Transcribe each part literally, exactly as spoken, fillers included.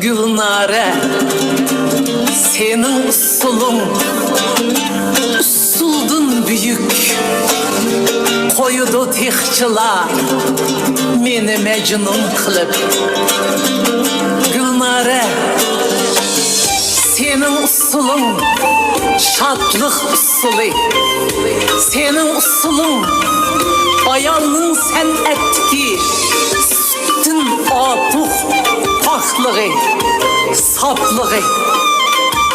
گۈلنارە، سېنىڭ ئۇسسۇلۇڭ ئۇسسۇلدىن بۈيۈك، قويىدۇ تېخىچىلا مېنى مەجنۇن قىلىپ. گۈلنارە، سېنىڭ ئۇسسۇلۇڭ شادلىق ئۇسسۇلى، سېنىڭ ئۇسسۇلۇڭ ئايالنىڭ سەنئەتتىكى سۈتتىن ئارتۇق پاكلىقى، ساپلىقى.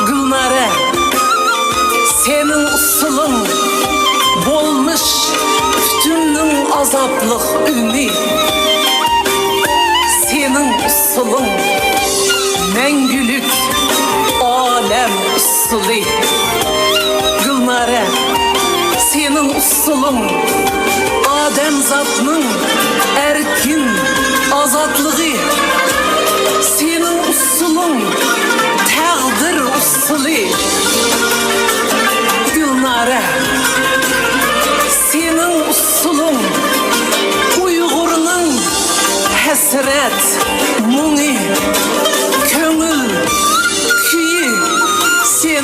گۈلنارە، سېنىڭ ئۇسسۇلۇڭ بولمىش پۈتۈننىڭ ئازابلىق ئۈنى. سېنىڭ ئۇسسۇلۇڭ مەڭگۈلۈك ئالەم ئۇسسۇلى. گۈلنارە، سېنىڭ ئۇسسۇلۇڭ ئادەمزاتنىڭ ئەركىن ئازادلىقى. سېنىڭ ئۇسسۇلۇڭ تەقدىر ئۇسسۇلى. گۈلنارە، سېنىڭ ئۇسسۇلۇڭ ئۇيغۇرنىڭ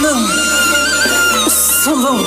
ئۇسسۇلۇڭ.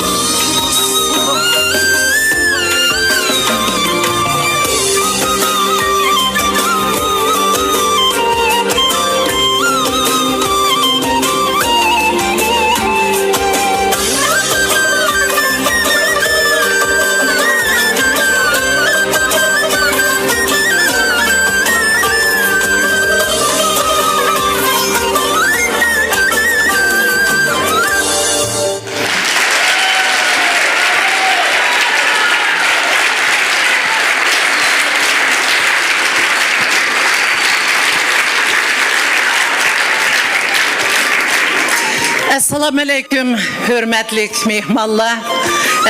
ئەسسالامۇئەلەيكۇم، ھۆرمەتلىك مېھمانلار.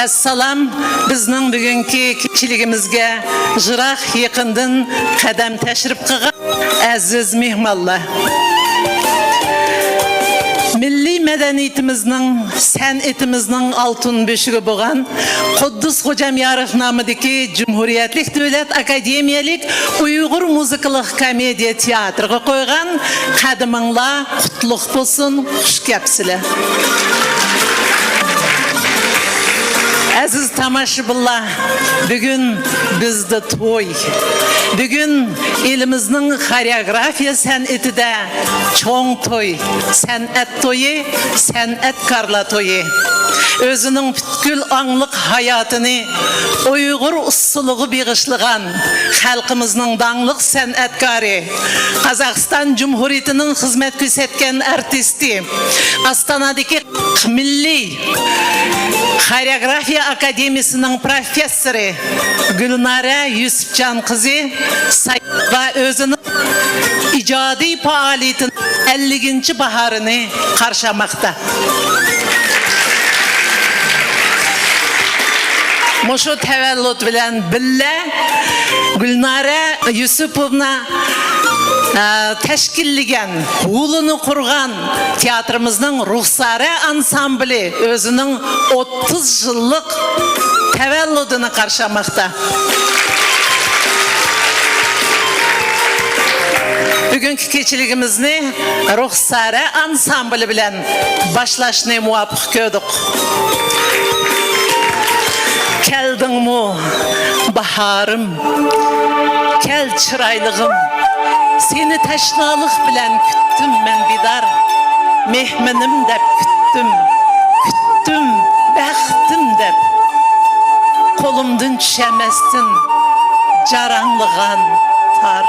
ئەسسالام، بىزنىڭ بۈگۈنكى كېچىلىكىمىزگە يىراق يېقىندىن قەدەم تەشرىپ قىلغان ئەزىز مېھمانلار! مىللىي مەدەنىيىتىمىزنىڭ، سەنئىتىمىزنىڭ ئالتۇن بۆشۈكى بولغان قۇددۇس خوجامياروف نامىدىكى جۇمھۇرىيەتلىك دۆلەت ئاكادېمىيەلىك ئۇيغۇر مۇزىكىلىق كومېدىيە تىياتىرىغا قويغان قەدىمىڭلار قۇتلۇق بولسۇن، خۇش كەپسىلەر. ئەزىز تاماشىبىنلار، بۈگۈن بىزدە توي. بۈگۈن ئېلىمىزنىڭ خورېئوگرافىيە سەنئىتىدە چوڭ توي، سەنئەت تويى، سەنئەتكارلار تويى. ئۆزىنىڭ پۈتكۈل ئاڭلىق ھاياتىنى ئۇيغۇر ئۇسسۇلىغا بېغىشلىغان خەلقىمىزنىڭ داڭلىق سەنئەتكارى، قازاقىستان جۇمھۇرىيىتىنىڭ خىزمەت كۆرسەتكەن ئارتىستى، ئاستانادىكى مىللىي خورېئوگرافىيە ئاكادېمىيىسىنىڭ پروفېسسورى گۈلنارە يۈسۈپجان قىزى ساياھەت ۋە ئۆزىنىڭ ئىجادىي پائالىيىتىنىڭ ئەللىكىنچى باھارىنى قارشىلىماقتا. مۇشۇ تەۋەللۇت بىلەن بىللە، گۈلنارە يۈسۈپوۋنا، ئە، تەشكىللىگەن، ھولىنى قۇرغان تىياتىرىمىزنىڭ رۇخسارە ئانسامبىلى ئۆزىنىڭ ئوتتۇز يىللىق تەۋەللۇدىنى قارشىلىماقتا. بۈگۈنكى كېچىلىكىمىزنى رۇخسارە ئانسامبىلى بىلەن باشلاشنى مۇۋاپىق كۆردۇق. كەلدىڭمۇ باھارىم، كەل چىرايلىغىم، سېنى تەشنالىق بىلەن كۈتتۈم مەن بىدار، مېھمىنىم دەپ كۈتتۈم، كۈتتۈم بەختىم دەپ، قولۇمدىن چۈشەمەستىن جاراڭلىغان تار.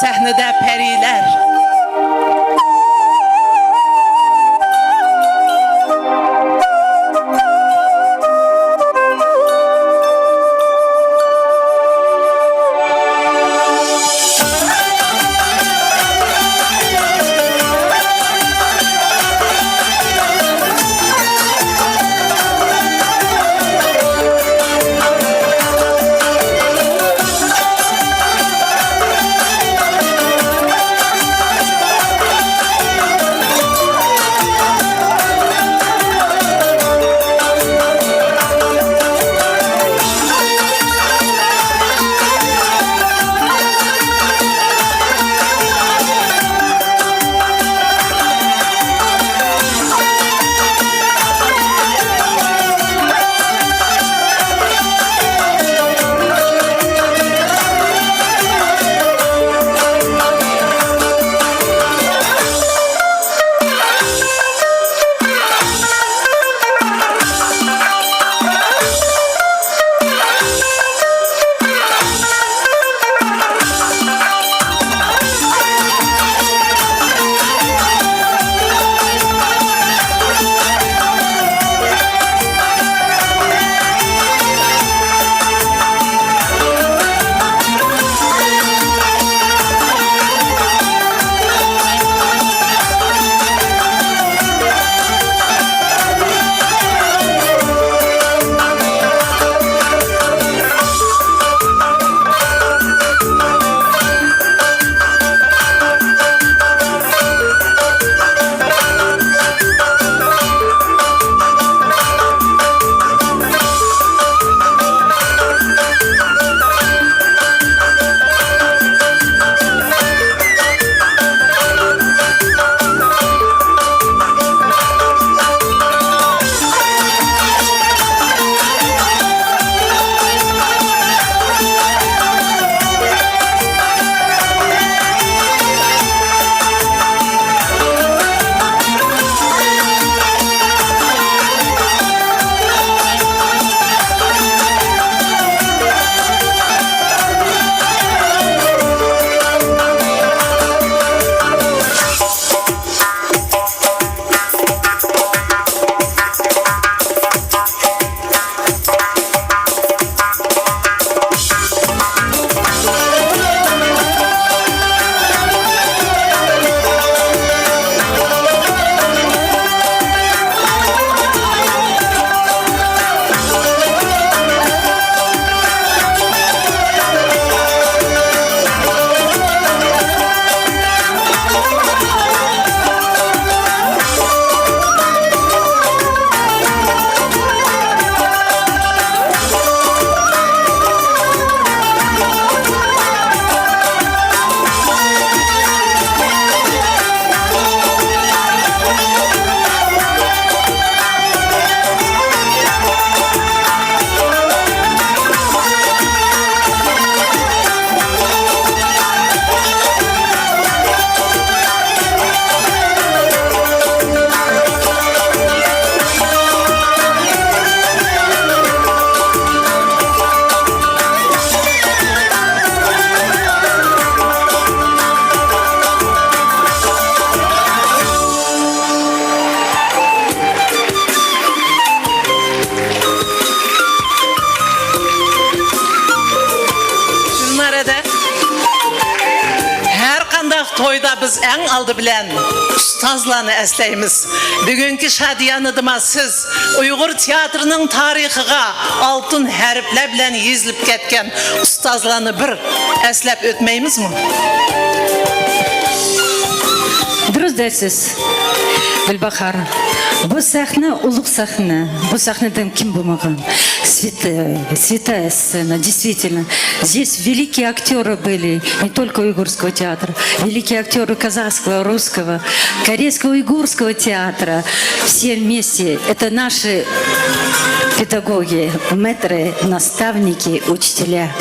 سەھنىدە پەرىلەر. تويدا بىز ئەڭ ئالدى بىلەن ئۇستازلارنى ئەسلەيمىز. بۈگۈنكى شادىيانىدىما سىز ئۇيغۇر تىياتىرىنىڭ تارىخىغا ئالتۇن ھەرپلەر بىلەن يېزىلىپ كەتكەن ئۇستازلارنى بىر ئەسلەپ ئۆتمەيمىزمۇ؟ دۇرۇس دەيسىز، گۈلباھار. بۇ سەھنە ئۇلۇغ سەھنە. بۇ سەھنىدە كىم بولمىغان؟ Святая, святая сцена, действительно. Здесь великие актёры были, не только уйгурского театра, великие актёры казахского, русского, корейского, уйгурского театра. Все вместе. Это наши педагоги, мэтры, наставники, учителя.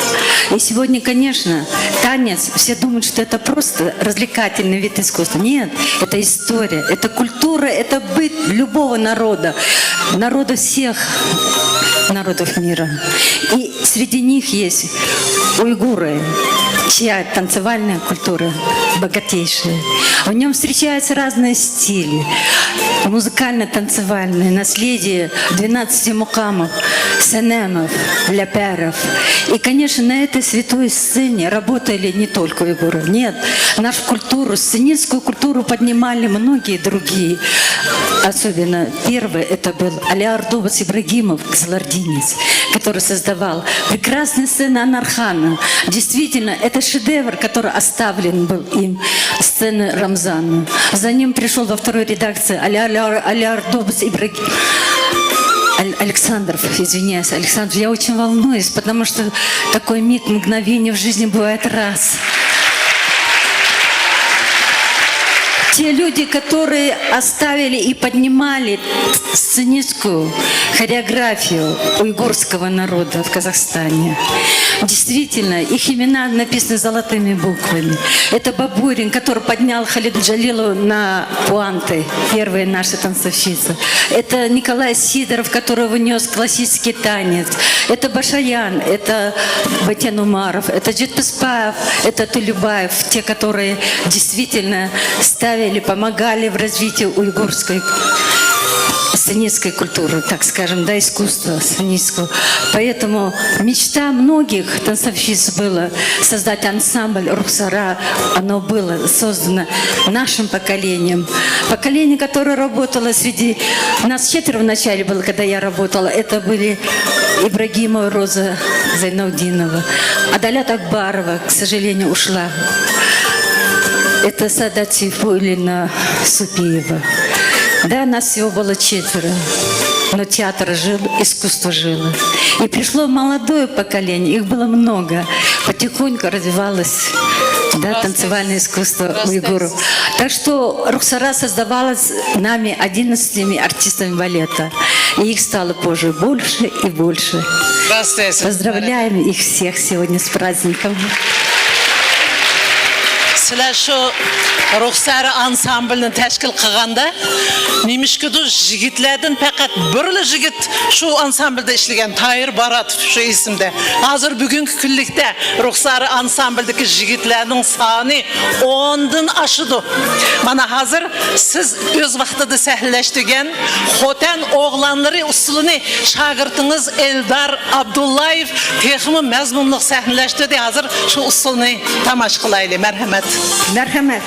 И сегодня, конечно, танец, все думают, что это просто развлекательный вид искусства. Нет, это история, это культура, это быт любого народа, народа всех народов мира. И среди них есть уйгуры, чья танцевальная культура богатейшая. В нем встречаются разные стили. Музыкально-танцевальное наследие двенадцати мукамов, санамов, ляпаров. И, конечно, на этой святой сцене работали не только уйгуры. Нет, нашу культуру, сценическую культуру поднимали многие другие. Особенно первый это был Али Ардубас Ибрагимов, кызылординец, который создавал прекрасные сцены Анархана. Действительно, это шедевр, который оставлен был им, сцены Рамзана. За ним пришёл во второй редакции Али, Али, Али Ардубас Ибраги-, Аль-, Александров, извиняюсь, Александров, я очень волнуюсь, потому что такой миг, мгновение в жизни бывает раз. Те люди, которые оставили и поднимали сценическую хореографию уйгурского народа в Казахстане. Действительно, их имена написаны золотыми буквами. Это Бабурин, который поднял Халиду Джалилову на пуанты, первая наша танцовщица. Это Николай Сидоров, который внёс классический танец. Это Башаян, это Батян Умаров, это Джетпеспаев, это Тулюбаев, те, которые действительно ставили, помогали в развитии уйгурской сценической культуры, так скажем, да, искусства сценического. Поэтому мечта многих танцовщиц была создать ансамбль «Рухсара». Оно было создано нашим поколением. Поколение, которое работало среди нас, четверо вначале было, когда я работала. Это были Ибрагимова Роза Зайнаудинова, Адалят Акбарова, к сожалению, ушла. Это Саадат Сейфуллина Супиева. Да, нас всего было четверо. Но театр жил, искусство жило. И пришло молодое поколение, их было много. Потихоньку развивалось, да, танцевальное искусство уйгуров. Так что «Рухсара» создавалась нами, одиннадцатыми артистами балета. И их стало позже больше и больше. Поздравляем их всех сегодня с праздником. سىلەر شۇ رۇخسارە ئانسامبىلنى تەشكىل قىلغاندا، نېمىشقىدۇر يىگىتلەردىن پەقەت بىرلا يىگىت شۇ ئانسامبىلدا ئىشلىگەن، تاھىر باراتوف شۇ ئىسىمدە. ھازىر بۈگۈنكى كۈنلۈكتە رۇخسارە ئانسامبىلدىكى يىگىتلەرنىڭ سانى ئوندىن ئاشىدۇ. مانا ھازىر سىز ئۆز ۋاقتىدا سەھنىلەشتۈرگەن خوتەن ئوغلانلىرى ئۇسسۇلىنى شاگىرتىڭىز ئېلدار ئابدۇللايېف تېخىمۇ مەزمۇنلۇق سەھنىلەشتۈردى. ھازىر شۇ ئۇسسۇلنى تاماشا قىلايلى. مەرھەمەت. مەرھەمەت.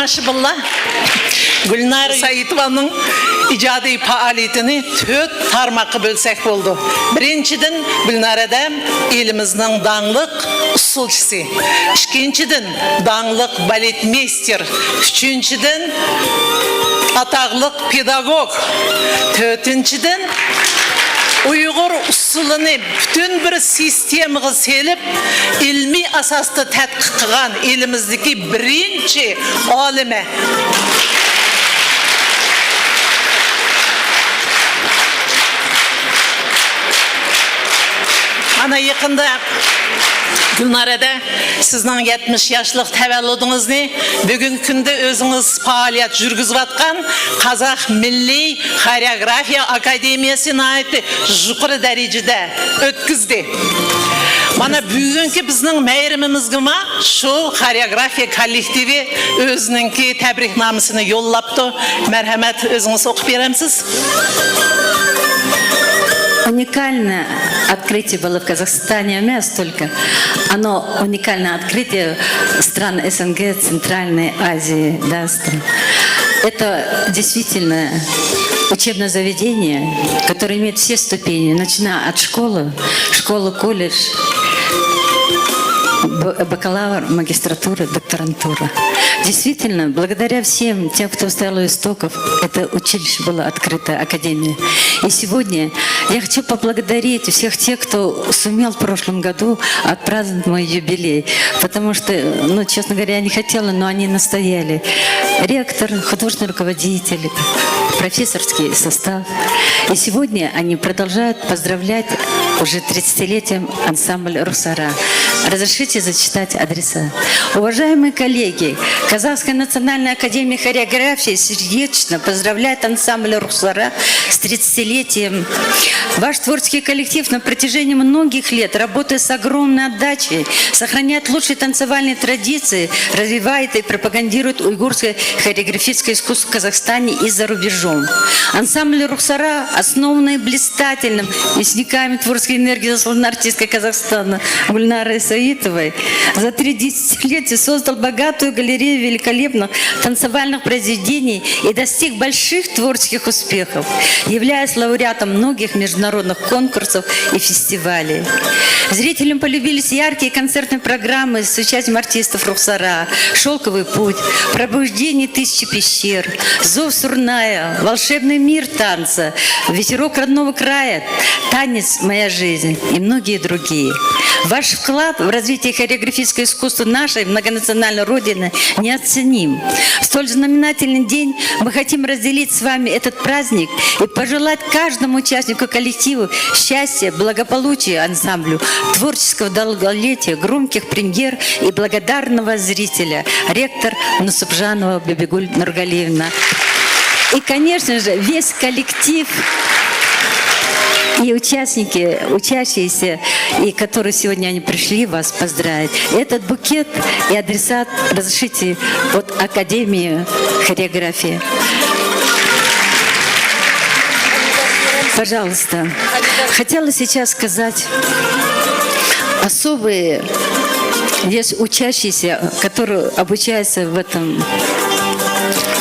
مانا شۇ بىللا گۈلنارە سەئىدوۋانىڭ ئىجادىي پائالىيىتىنى تۆت تارماققا بۆلسەك بولىدۇ. بىرىنچىدىن، گۈلنارەدە ئېلىمىزنىڭ داڭلىق ئۇسسۇلچىسى. ئىككىنچىدىن، داڭلىق بالېتمېيستېر. ئۈچىنچىدىن، ئاتاقلىق پېداگوگ. تۆتىنچىدىن، ئۇيغۇر ئۇسسۇلىنى پۈتۈن بىر سىستېمىغا سېلىپ، ئىلمىي ئاساستا تەتقىق قىلغان ئېلىمىزدىكى بىرىنچى ئالىمە. مانا يېقىندا گۈلنارەدە سىزنىڭ يەتمىش ياشلىق تەۋەللۇدىڭىزنى بۈگۈنكى كۈندە ئۆزىڭىز پائالىيەت يۈرگۈزۈۋاتقان قازاق مىللىي خورېئوگرافىيە ئاكادېمىيەسى ناھايىتى يۇقىرى دەرىجىدە ئۆتكۈزدى. مانا بۈگۈنكى بىزنىڭ مەيرىمىمىزگىمۇ شۇ خورېئوگرافىيە كوللېكتىۋى ئۆزىنىڭكى تەبرىكنامىسىنى يوللاپتۇ. مەرھەمەت، ئۆزىڭىز ئوقۇپ بېرەمسىز؟ Уникальное открытие было в Казахстане, а столько. Оно уникальное открытие стран СНГ, Центральной Азии, да, стран. Это действительно учебное заведение, которое имеет все ступени, начиная от школы, школы, колледж, б- бакалавр, магистратура, докторантура. Действительно, благодаря всем тем, кто стоял у истоков, это училище было открыто, академия. И сегодня я хочу поблагодарить всех тех, кто сумел в прошлом году отпраздновать мой юбилей, потому что, ну, честно говоря, я не хотела, но они настояли. Ректор, художественный руководитель, профессорский состав. И сегодня они продолжают поздравлять уже тридцатилетием ансамбль «Рухсара». Разрешите зачитать адреса. Уважаемые коллеги, Казахская национальная академия хореографии сердечно поздравляет ансамбль «Рухсара» с тридцатилетием. Ваш творческий коллектив на протяжении многих лет, работая с огромной отдачей, сохраняет лучшие танцевальные традиции, развивает и пропагандирует уйгурское хореографическое искусство в Казахстане и за рубежом. Ансамбль «Рухсара», основанный блистательным вестниками творческой энергии заслуженной артисткой Казахстана Гульнарой Саитовой, за три десятилетия создал богатую галерею великолепных танцевальных произведений и достиг больших творческих успехов, являясь лауреатом многих международных конкурсов и фестивалей. Зрителям полюбились яркие концертные программы с участием артистов «Рухсара», «Шёлковый путь», «Пробуждение тысячи пещер», «Зов Сурная», «Волшебный мир танца», «Ветерок родного края», «Танец — моя жизнь» и многие другие. Ваш вклад в развитие хореографического искусства нашей многонациональной Родины неоценим. В столь знаменательный день мы хотим разделить с вами этот праздник и пожелать каждому участнику, коллективу счастья, благополучия ансамблю, творческого долголетия, громких премьер и благодарного зрителя, ректор Нусубжанова Бибигуль Нургалиевна. И, конечно же, весь коллектив и участники, учащиеся, и которые сегодня они пришли вас поздравить. Этот букет и адресат разрешите от Академии хореографии. Пожалуйста. Хотела сейчас сказать особые есть учащиеся, которые обучаются в этом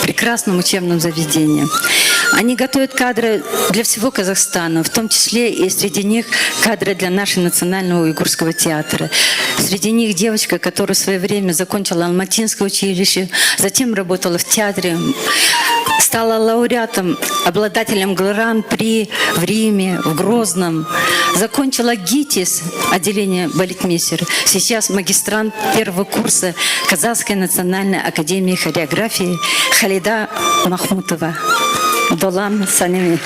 прекрасном учебном заведении. Они готовят кадры для всего Казахстана, в том числе и среди них кадры для нашего национального уйгурского театра. Среди них девочка, которая в свое время закончила Алматинское училище, затем работала в театре, стала лауреатом, обладателем гран-при в Риме, в Грозном. Закончила ГИТИС, отделение балетмейстер. Сейчас магистрант первого курса Казахской национальной академии хореографии Халида Махмутова. Долан Санеми.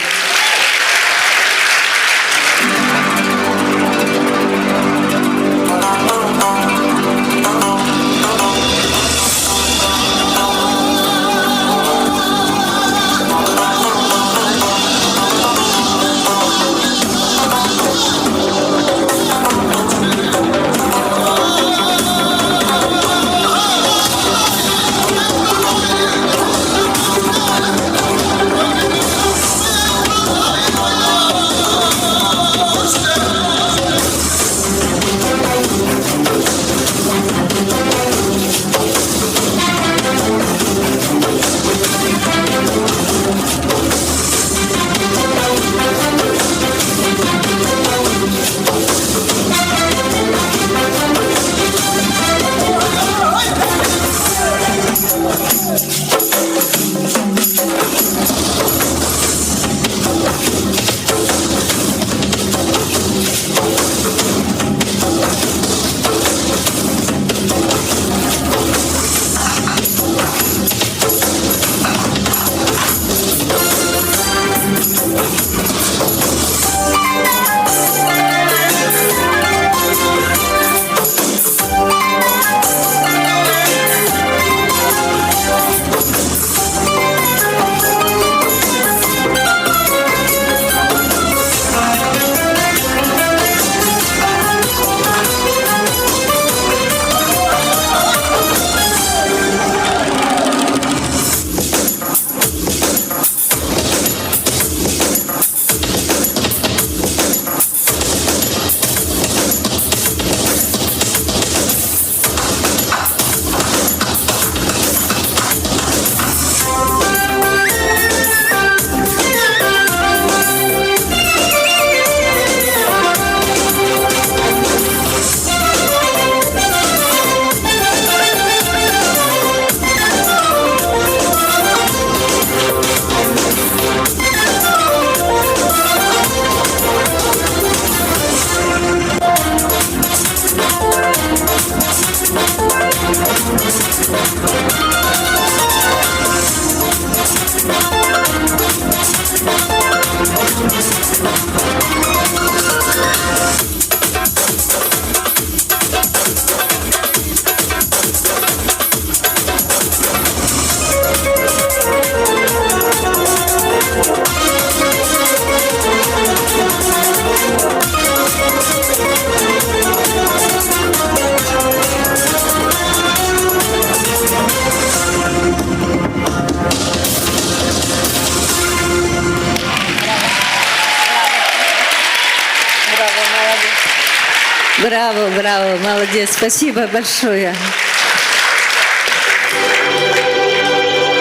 Браво, браво, молодец, спасибо большое.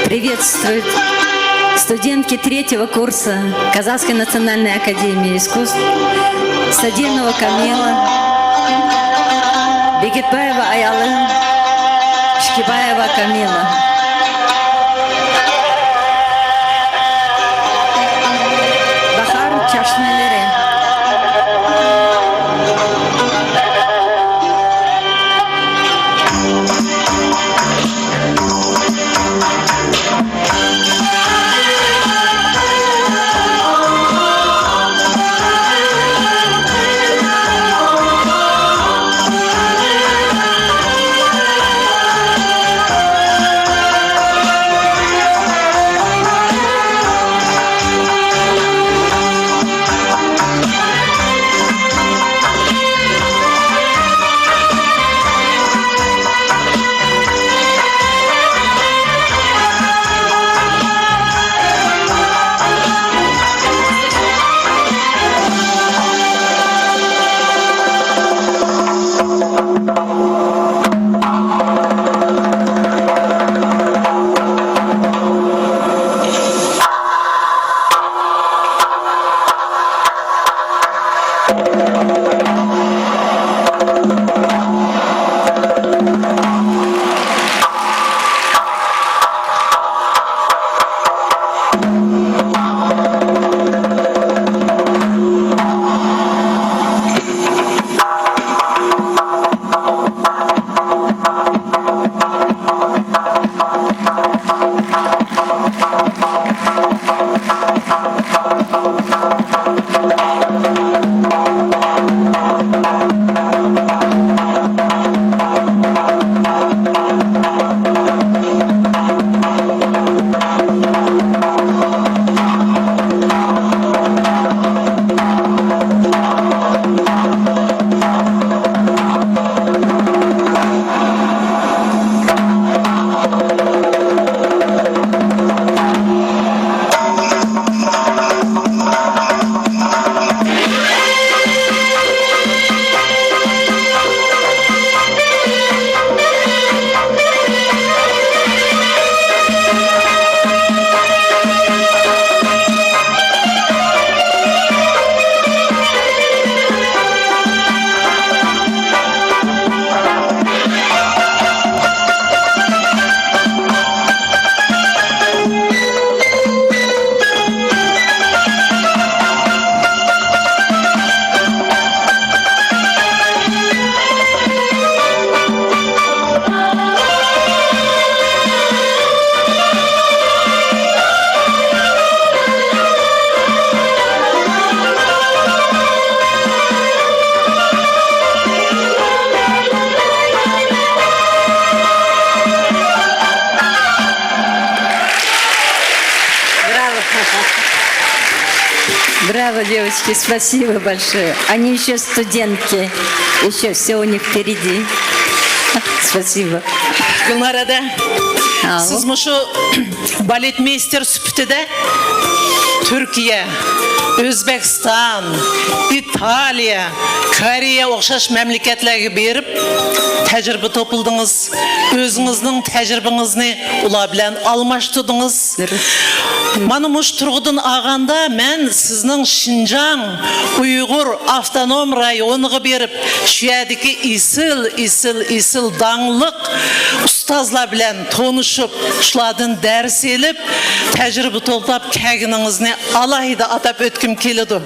Приветствуют студентки третьего курса Казахской национальной академии искусств Саденова Камила, Бегетбаева Аялы, Шкибаева Камила. Bahar çeşmeleri. Браво! Браво, девочки, спасибо большое. Они еще студентки, еще все у них впереди. Спасибо. Гүлнара да, Ау. Сиз мушу балетмейстер сۈپىتىدە تۈركىيە، ئۆزبېكىستان، ئىتالىيە، كورېيە ئوخشاش مەملىكەتلەرگە بېرىپ تەجرىبە توپلىدىڭىز. ئۆزىڭىزنىڭ تەجرىبىڭىزنى ئۇلار بىلەن ئالماشتۇردىڭىز. دۇرۇس. مانا مۇشۇ تۇرغۇدىن ئالغاندا، مەن سىزنىڭ شىنجاڭ ئۇيغۇر ئاپتونوم رايونىغا بېرىپ، شۇ يەردىكى ئېسىل، ئېسىل، ئېسىل داڭلىق ئۇستازلار بىلەن تونۇشۇپ، شۇلاردىن دەرس ئېلىپ، تەجرىبە توپلاپ كەلگىنىڭىزنى ئالاھىدە ئاتاپ ئۆتكۈم كېلىدۇ.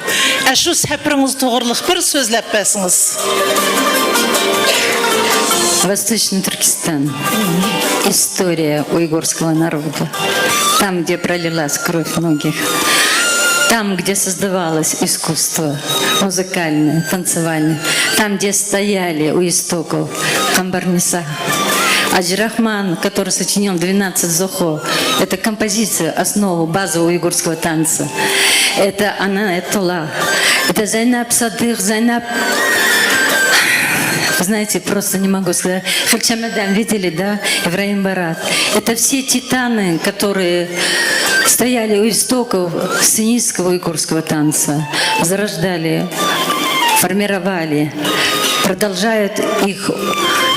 ئەشۇ سەپىرىڭىز توغرىلىق بىر سۆزلەپ بەرسىڭىز. Восточный Туркестан. История уйгурского народа. Там, где пролилась кровь многих. Там, где создавалось искусство музыкальное, танцевальное. Там, где стояли у истоков Камбарниса. Аджи Рахман, который сочинил двенадцать зохо, это композиция, основа, база уйгурского танца. Это Анаэтулла, это Зайнаб Садых, Зайнаб, вы знаете, просто не могу сказать. Хилчамадан видели, да? Ибраим Барат. Это все титаны, которые стояли у истоков сценического уйгурского танца, зарождали формировали, продолжают их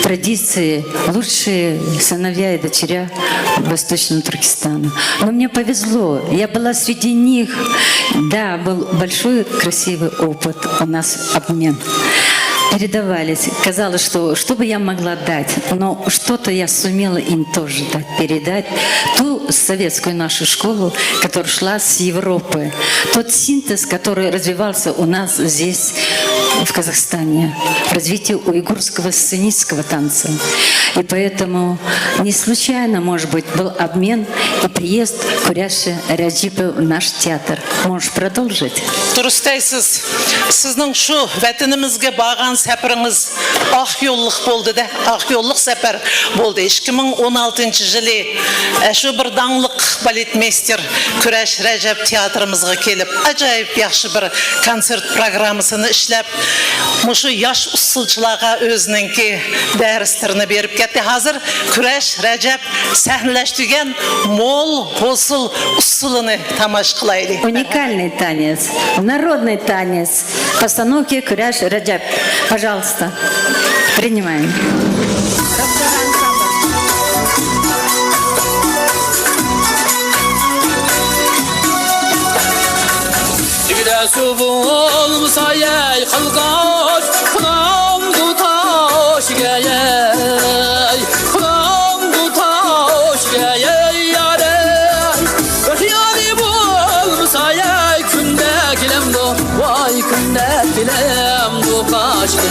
традиции лучшие сыновья и дочеря Восточного Туркестана. Но мне повезло, я была среди них. Да, был большой, красивый опыт, у нас обмен. Передавались. Казалось, что, что бы я могла дать, но что-то я сумела им тоже дать, передать ту советскую нашу школу, которая шла с Европы, тот синтез, который развивался у нас здесь, в Казахстане, в развитии уйгурского сценического танца. И поэтому не случайно, может быть, был обмен и приезд Куряши Раджипа в наш театр. Можешь продолжить. دۇرۇس دەيسىز. سىزنىڭ شۇ ۋەتىنىمىزگە بارغان سەپىرىڭىز ئاق يوللۇق بولدى-دە، ئاق يوللۇق سەپەر بولدى. ئىككى مىڭ ئون ئالتىنچى يىلى، ئە، شۇ بىر داڭلىق بالېتمېيستېر كۈرەش رەجەپ تىياتىرىمىزغا كېلىپ، ئاجايىپ ياخشى بىر كونسېرت پروگراممىسىنى ئىشلەپ، مۇشۇ ياش ئۇسسۇلچىلارغا ئۆزىنىڭكى دەرسلىرىنى بېرىپ كەتتى. ھازىر كۈرەش رەجەپ سەھنىلەشتۈرگەن مول ھوسۇل ئۇسسۇلىنى تاماشا قىلايلى. Уникальный танец, народный танец, постановки Куряш Раджаб. Пожалуйста, принимаем. تۆگىدە سۇ بولمىسا، ئەي قالقاش، قۇلامدۇ تاشكەي، قۇلامدۇ تاشكەي، يارەي. ئىختىيارى بولمىسا، ئەي كۈندە كېلەمدۇ، ۋاي كۈندە كېلەمدۇ قاشقا.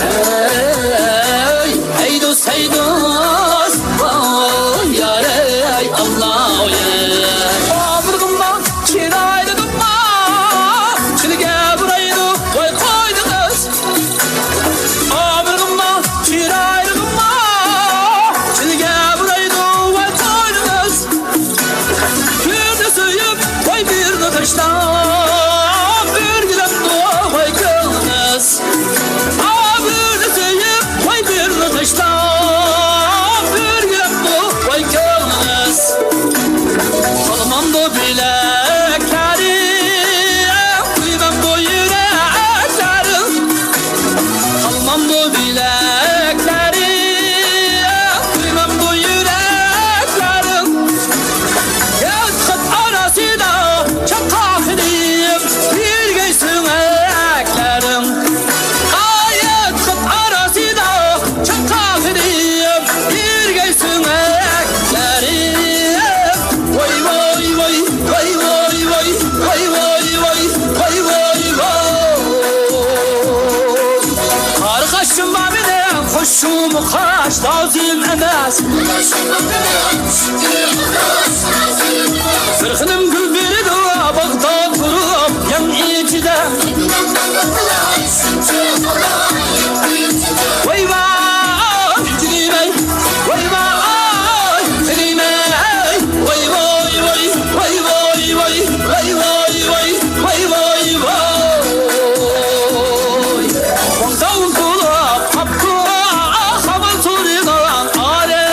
ئەي، ئەي دوست، ئەي دوست، ۋاي يارەي، ئاللا، ئوي. ئامرىغىمدا چىرايلىدىمما، چىلگە بۇرايدۇ، ۋاي قوينىڭىز. ئامرىغىمدا چىرايلىدىمما، چىلگە بۇرايدۇ، ۋاي قوينىڭىز. بىرنى سۆيۈپ، ۋاي بىرنى تاشلاپ، بىرگىلەمدۇ، ۋاي كۆڭلىڭىز. ئا، بىرنى سۆيۈپ، ۋاي بىرنى تاشلاپ، بىرگىلەمدۇ، ۋاي كۆڭلىڭىز. قالمامدۇ بىلەكلىرىم، قۇيمامدۇ يۈرەكلىرىم. قالمامدۇ بىلەكلىرىم، قۇيمامدۇ يۈرەكلىرىم. ياتقان ئاراسىدا چاققان قېنىم، بىرگەي سۆڭەكلىرىم. ئايەت خەت ئاراسىدا چاققان قېنىم، بىرگەي سۆڭەكلىرىم. ۋاي، ۋاي، ۋاي. قارا قاشىم بار مېنىڭ، قوشۇم قاش لازىم ئەمەس. بىر خېنىم گۈل بېرىدۇ باغدا تۇرۇپ يەڭ ئىچىدە. ۋاي ۋاي، جېنىم ئەي، ۋاي ۋاي، جېنىم ئەي، ۋاي ۋاي ۋاي، ۋاي ۋاي ۋاي، ۋاي ۋاي ۋاي، ۋاي ۋاي ۋاي. ۋاڭ داۋۇل تولا قاپتۇ، خاۋان سورىغان ئارە.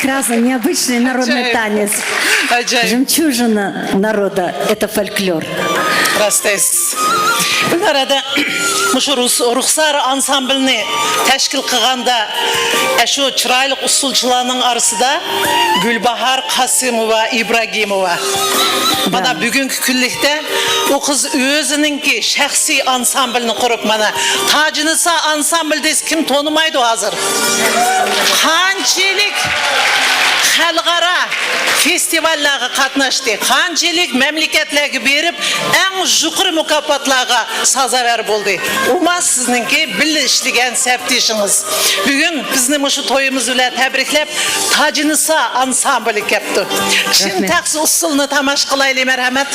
Прекрасный, необычный народный танец. Жемчужина народа — это фольклор. راست دەيسىز. بۇ ئارىدا مۇشۇ رۇس-، رۇخسار ئانسامبىلىنى تەشكىل قىلغاندا، ئە، شۇ چىرايلىق ئۇسسۇلچىلارنىڭ ئارىسىدا گۈلباھار قاسىموۋا ئىبراگىموۋا. مانا بۈگۈنكى كۈنلۈكتە ئۇ قىز ئۆزىنىڭكى شەخسىي ئانسامبىلىنى قۇرۇپ، مانا تاجنىسا ئانسامبىل دېسە كىم تونۇمايدۇ ھازىر؟ قانچىلىك خەلقئارا فېستىۋاللارغا قاتناشتى، قانچىلىك مەملىكەتلەرگە بېرىپ، ئەڭ يۇقىرى مۇكاپاتلارغا سازاۋەر بولدى. ئۇمۇ سىزنىڭكى بىللە ئىشلىگەن سەپدىشىڭىز. بۈگۈن بىزنى مۇشۇ تويىمىز بىلەن تەبرىكلەپ، تاجنىسا ئانسامبىلى كەپتۇ. چىن تەخسە ئۇسسۇلنى تاماشا قىلايلى، مەرھەمەت.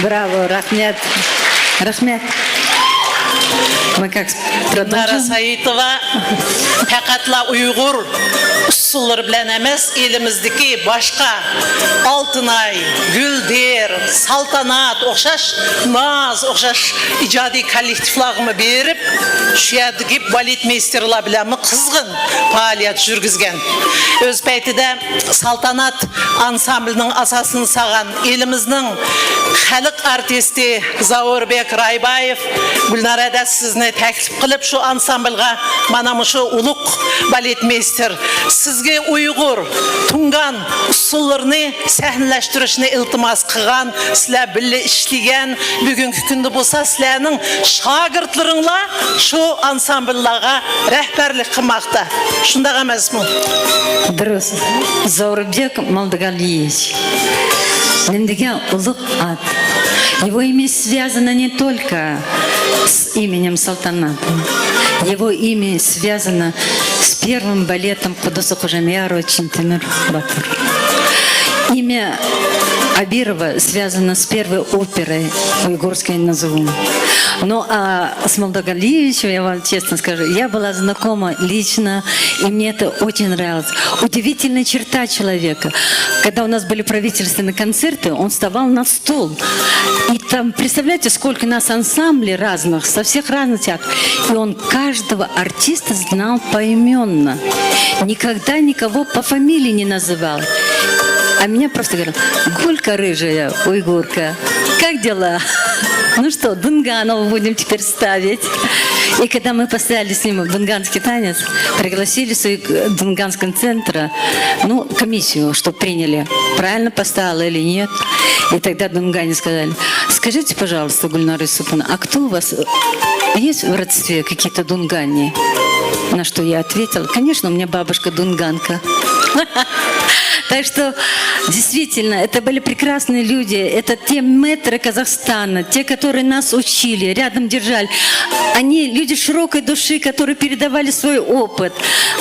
Браво, рахмет. Рахмет. Мы как продолжим? Гүлнара Саитова пەقەتلا ئۇيغۇر ئۇسسۇللىرى بىلەن ئەمەس، ئېلىمىزدىكى باشقا ئالتۇناي، گۈلدېر، سالتانات ئوخشاش، ناز ئوخشاش ئىجادىي كوللېكتىپلارغىمۇ بېرىپ، شۇ يەردىكى بالېتمېيستېرلار بىلەنمۇ قىزغىن پائالىيەت يۈرگۈزگەن. ئۆز پەيتىدە سالتانات ئانسامبلىنىڭ ئاساسىنى سالغان ئېلىمىزنىڭ خەلق ئارتىستى زاۋۇربېك رايبايېۋ، گۈلنارە ھەدە، سىزنى تەكلىپ قىلىپ، شۇ ئانسامبلغا مانا مۇشۇ ئۇلۇغ بالېتمېيستېر، سىزگە ئۇيغۇر، تۇڭگان ئۇسسۇللىرىنى سەھنىلەشتۈرۈشنى ئىلتىماس قىلغان، سىلەر بىللە ئىشلىگەن، بۈگۈنكى كۈندە بولسا سىلەرنىڭ شاگىرتلىرىڭلار شۇ ئانسامبللارغا رەھبەرلىك قىلماقتا. شۇنداق ئەمەسمۇ؟ دۇرۇس. زوربېك مولداغالىيېۋىچ نېمە دېگەن ئۇلۇغ ئات. Его имя связано не только с именем Салтаната. Его имя связано с первым балетом Кудуса Кужемьярова «Чинтимир Батур». Имя Абирова связано с первой оперой уйгурской «Назгул». Ну, а с Молдогалиевичем, я вам честно скажу, я была знакома лично, и мне это очень нравилось. Удивительная черта человека. Когда у нас были правительственные концерты, он вставал на стул. И там, представляете, сколько нас ансамблей разных, со всех разных театров. И он каждого артиста знал поименно. Никогда никого по фамилии не называл. А меня просто говорил: «Гулька рыжая, уйгурка, как дела? Ну что, Дунганова будем теперь ставить?» И когда мы поставили с ним дунганский танец, пригласили с Дунганского центра, ну, комиссию, что приняли, правильно поставила или нет. И тогда дунгане сказали: «Скажите, пожалуйста, Гульнара Юсуповна, а кто у вас, э, есть в родстве какие-то дунгане?» На что я ответила: «Конечно, у меня бабушка дунганка». Так что, действительно, это были прекрасные люди. Это те мэтры Казахстана, те, которые нас учили, рядом держали. Они люди широкой души, которые передавали свой опыт.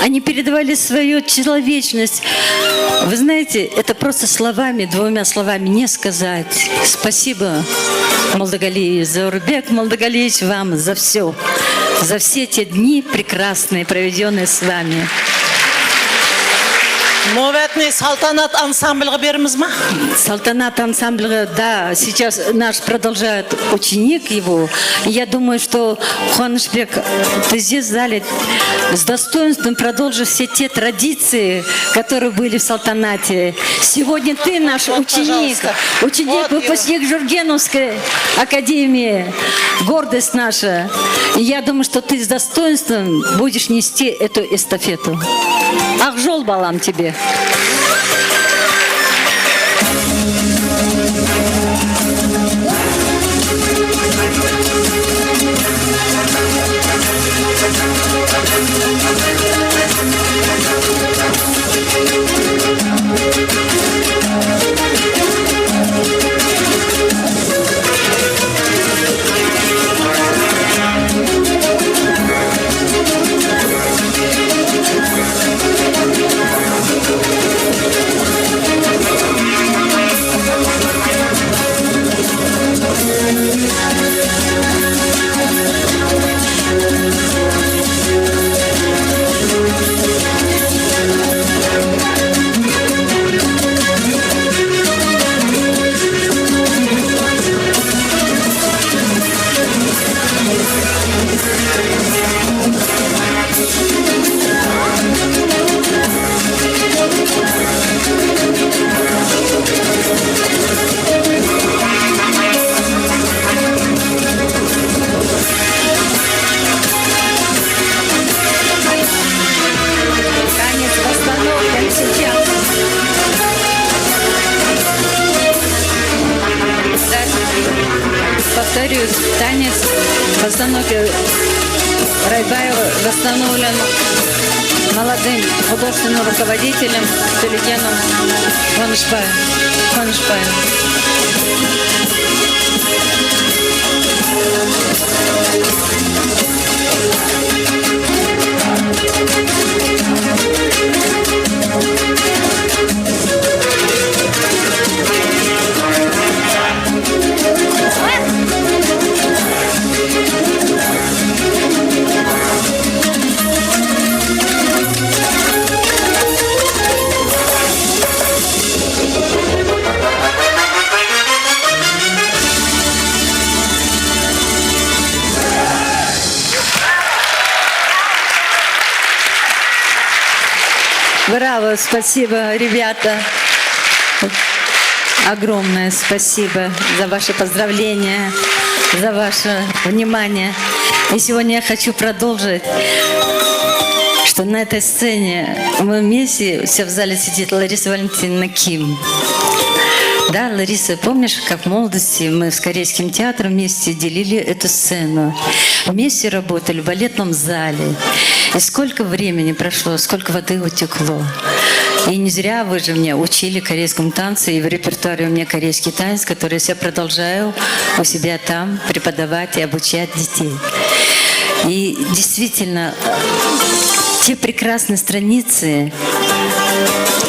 Они передавали свою человечность. Вы знаете, это просто словами, двумя словами не сказать. Спасибо, Молдогалиев Заурбек Молдогалиевич, вам за все, за все те дни прекрасные, проведенные с вами. نۆۋەتنى سالتانات ئانسامبلىغا بېرىمىزمۇ؟ Салтанат ансамбльға, да, сейчас наш продолжает ученик его. Я думаю, что, Куанышбек, ты здесь, в зале, с достоинством продолжишь все те традиции, которые были в Салтанате. Сегодня ты наш ученик, ученик, выпускник Жургеновской академии, гордость наша. И я думаю, что ты с достоинством будешь нести эту эстафету. Ак жол, балам, тебе. Танец восстановлен сейчас. Повторюсь, танец постановки Райбаева восстановлен молодым художественным руководителем Сулейгеном Куанышбаевым. Куанышбаевым. Браво, спасибо, ребята. Огромное спасибо за ваши поздравления, за ваше внимание. И сегодня я хочу продолжить, что на этой сцене мы вместе, все в зале сидит Лариса Валентиновна Ким. Да, Лариса, помнишь, как в молодости мы с Корейским театром вместе делили эту сцену? Вместе работали в балетном зале. И сколько времени прошло, сколько воды утекло. И не зря вы же меня учили корейскому танцу, и в репертуаре у меня корейский танец, который я продолжаю у себя там преподавать и обучать детей. И действительно, те прекрасные страницы,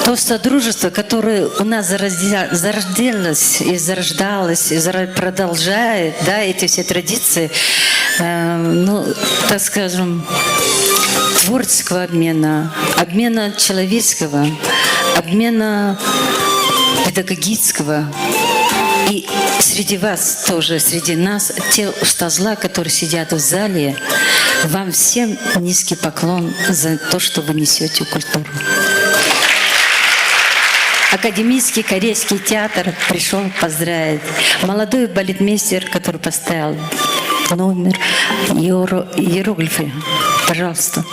то содружество, которое у нас заразя- зародилось и зарождалось, и зара- продолжает, да, эти все традиции, э, ну, так скажем, творческого обмена, обмена человеческого, обмена педагогического. И среди вас тоже, среди нас, те устазла, которые сидят в зале, вам всем низкий поклон за то, что вы несете культуру. Академический корейский театр пришел поздравить. Молодой балетмейстер, который поставил номер иеро- иероглифы. Пожалуйста.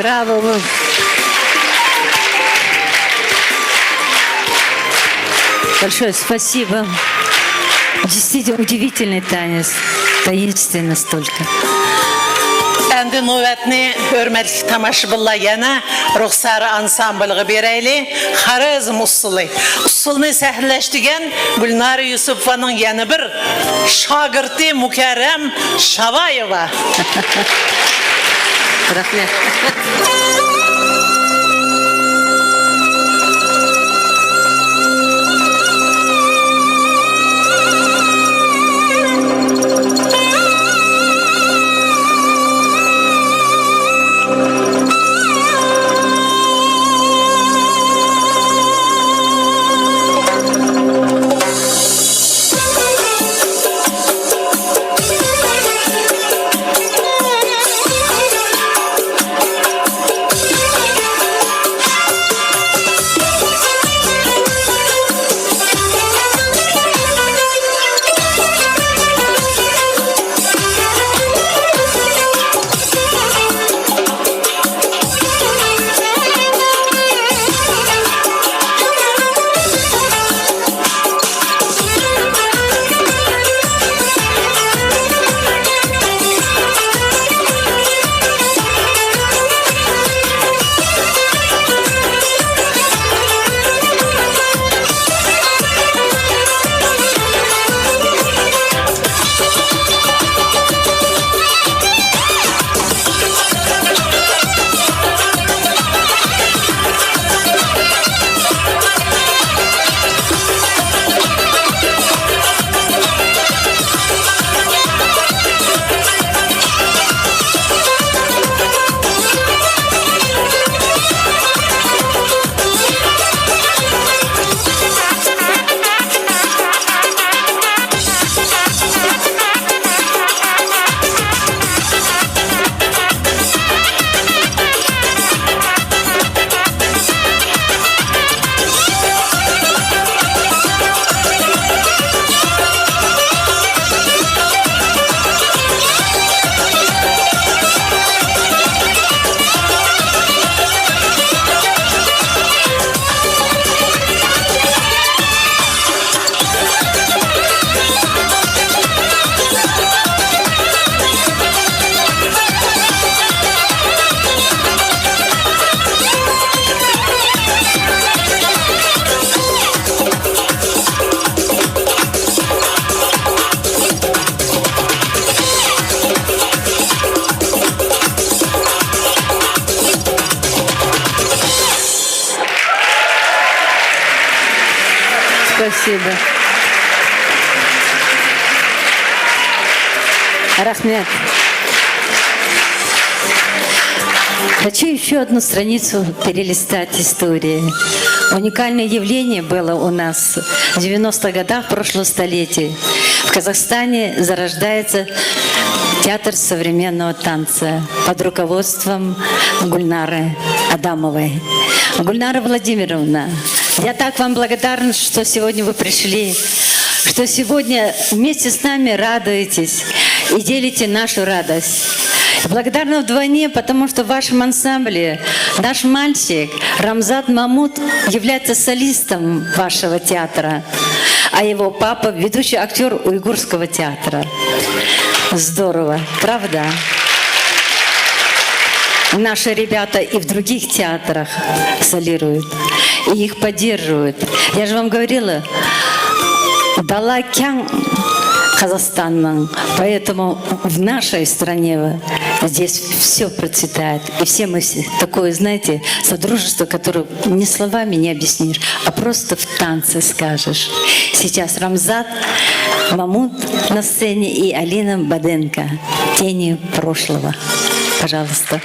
Браво! Большое спасибо. Действительно удивительный танец. Таинственный настолько. ئەمدى نۆۋەتنى ھۆرمەتلىك تاماشىبىنلار يەنە رۇخسارى ئانسامبىلىغا بېرەيلى. خارىزم ئۇسسۇلى. ئۇسسۇلنى سەھنىلەشتۈرگەن گۈلنارە يۈسۈپوۋانىڭ يەنە بىر شاگىرتى مۇكەررەم شاۋايېۋا. رەھمەت. Спасибо. Рахмет. Хочу еще одну страницу перелистать истории. Уникальное явление было у нас в девяностых годах прошлого столетия. В Казахстане зарождается театр современного танца под руководством Гульнары Адамовой. Гульнара Владимировна, я так вам благодарна, что сегодня вы пришли, что сегодня вместе с нами радуетесь и делите нашу радость. Благодарна вдвойне, потому что в вашем ансамбле наш мальчик Рамзат Мамут является солистом вашего театра, а его папа — ведущий актер Уйгурского театра. Здорово, правда? Наши ребята и в других театрах солируют, и их поддерживают. Я же вам говорила, дала кең Казахстанның, поэтому в нашей стране здесь все процветает. И все мы все такое, знаете, содружество, которое ни словами не объяснишь, а просто в танце скажешь. Сейчас Рамзат Мамут на сцене и Алина Баденко. «Тени прошлого». Пожалуйста.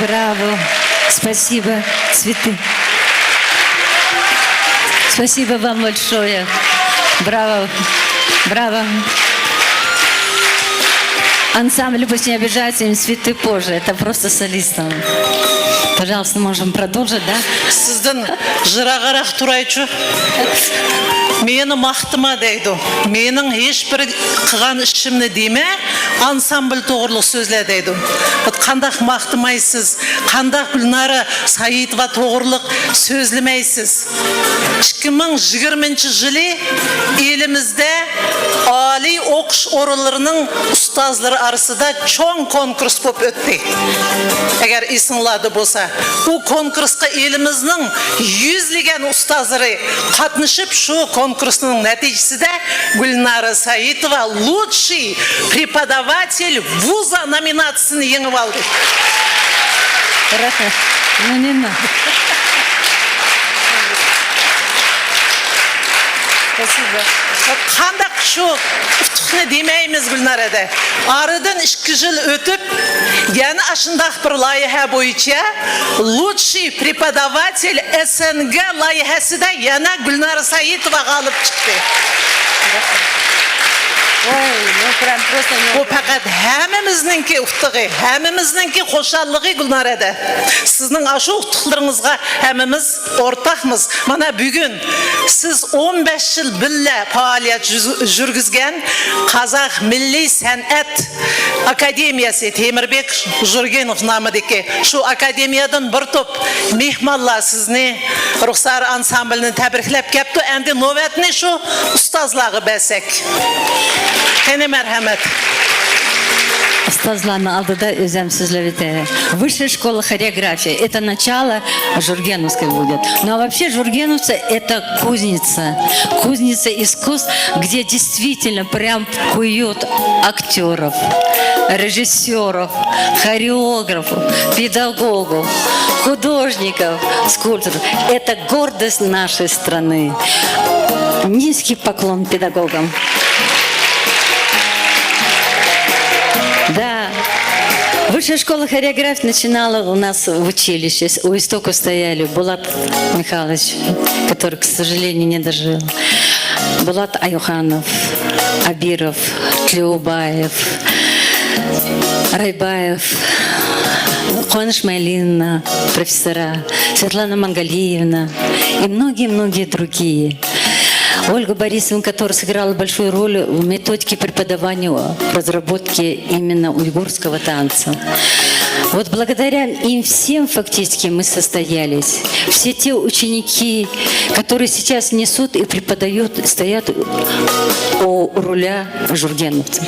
Браво. Спасибо. Цветы. Спасибо вам большое. Браво. Браво. Ансамбль, пусть не обижается, им цветы позже. Это просто солистам. Пожалуйста, можем продолжить, да? Сиздин жырагъыраҡ турайчу. Мени махтыма дейди. Мениң һеч бир қылған ишимни деме, ансамбль тоғрылыҡ сөзле дейди. Вот қандақ махтымайсыз, қандақ Гүлнара Саитова тоғрылыҡ сөзлемейсіз. Икки миң жигирманчы жылы елімізде алий оқыш орынларының ұстазлары арасында чоң конкурс болып өтті. Егер есіңлерде болса, бұл конкурсқа еліміздің жүзлеген ұстазлары қатнашып, шу конкурсның нәтижесінде Гүлнара Саитова «Лучший преподаватель вуза» номинациясын еңіп алды. Рахмет. Именно. Спасибо. Вот қандақ шу уттуқны демейміз Гүлнарада. Арадан икки жыл өтіп, яна ашындақ бір лайыха бойынша «Лучший преподаватель СНГ» лайыхасында яна Гүлнара Саитова ғалып шықты. Ой, ну прям просто... Бұл пәкәт һәмімізніңкі уттығы, һәмімізніңкі қошаллығы Гүлнарада. Сіздің ашу уттықларыңызға һәміміз ортақмыз. Мана бүгін сіз он бес жыл біллә пағалият жүз-, жүргізген Қазақ миллий сәнәт академиясы, Темірбек Жургенов намыдекі шу академиядан бір топ мехманла сізні, Рухсар ансамбльні тәбриклеп кепті. Әнді нөвәтні шу ұстазлағы бәсек. Қане мәрхәмәт. Ұстазларның алдыда өзім сөзлеп өтейін. Высшая школа хореографии — это начало Жургеновской будет. Ну а вообще жургеновцы — это кузница. Кузница искусств, где действительно прям куют актеров, режиссеров, хореографов, педагогов, художников, скульпторов. Это гордость нашей страны. Низкий поклон педагогам. Да. Высшая школа хореографии начинала у нас в училище. У истоков стояли Булат Михайлович, который, к сожалению, не дожил. Булат Аюханов, Абиров, Тлеубаев, Райбаев, Куаныш Майлиновна, профессора, Светлана Мангалиевна и многие-многие другие. Ольга Борисовна, которая сыграла большую роль в методике преподавания, разработке именно уйгурского танца. Вот благодаря им всем фактически мы состоялись. Все те ученики, которые сейчас несут и преподают, стоят у руля жургеновцев.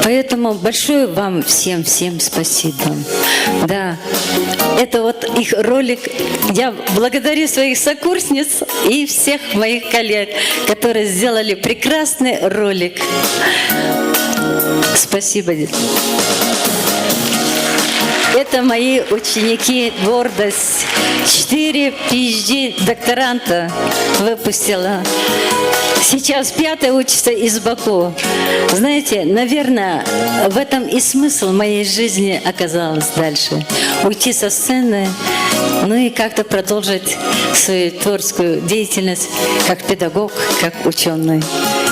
Поэтому большое вам всем, всем спасибо. Да, это вот их ролик. Я благодарю своих сокурсниц и всех моих коллег, которые сделали прекрасный ролик. Спасибо. Это мои ученики, гордость. Четыре P H D докторанта выпустила. Сейчас пятая учится из Баку. Знаете, наверное, в этом и смысл моей жизни оказалось дальше. Уйти со сцены, ну и как-то продолжить свою творческую деятельность как педагог, как ученый.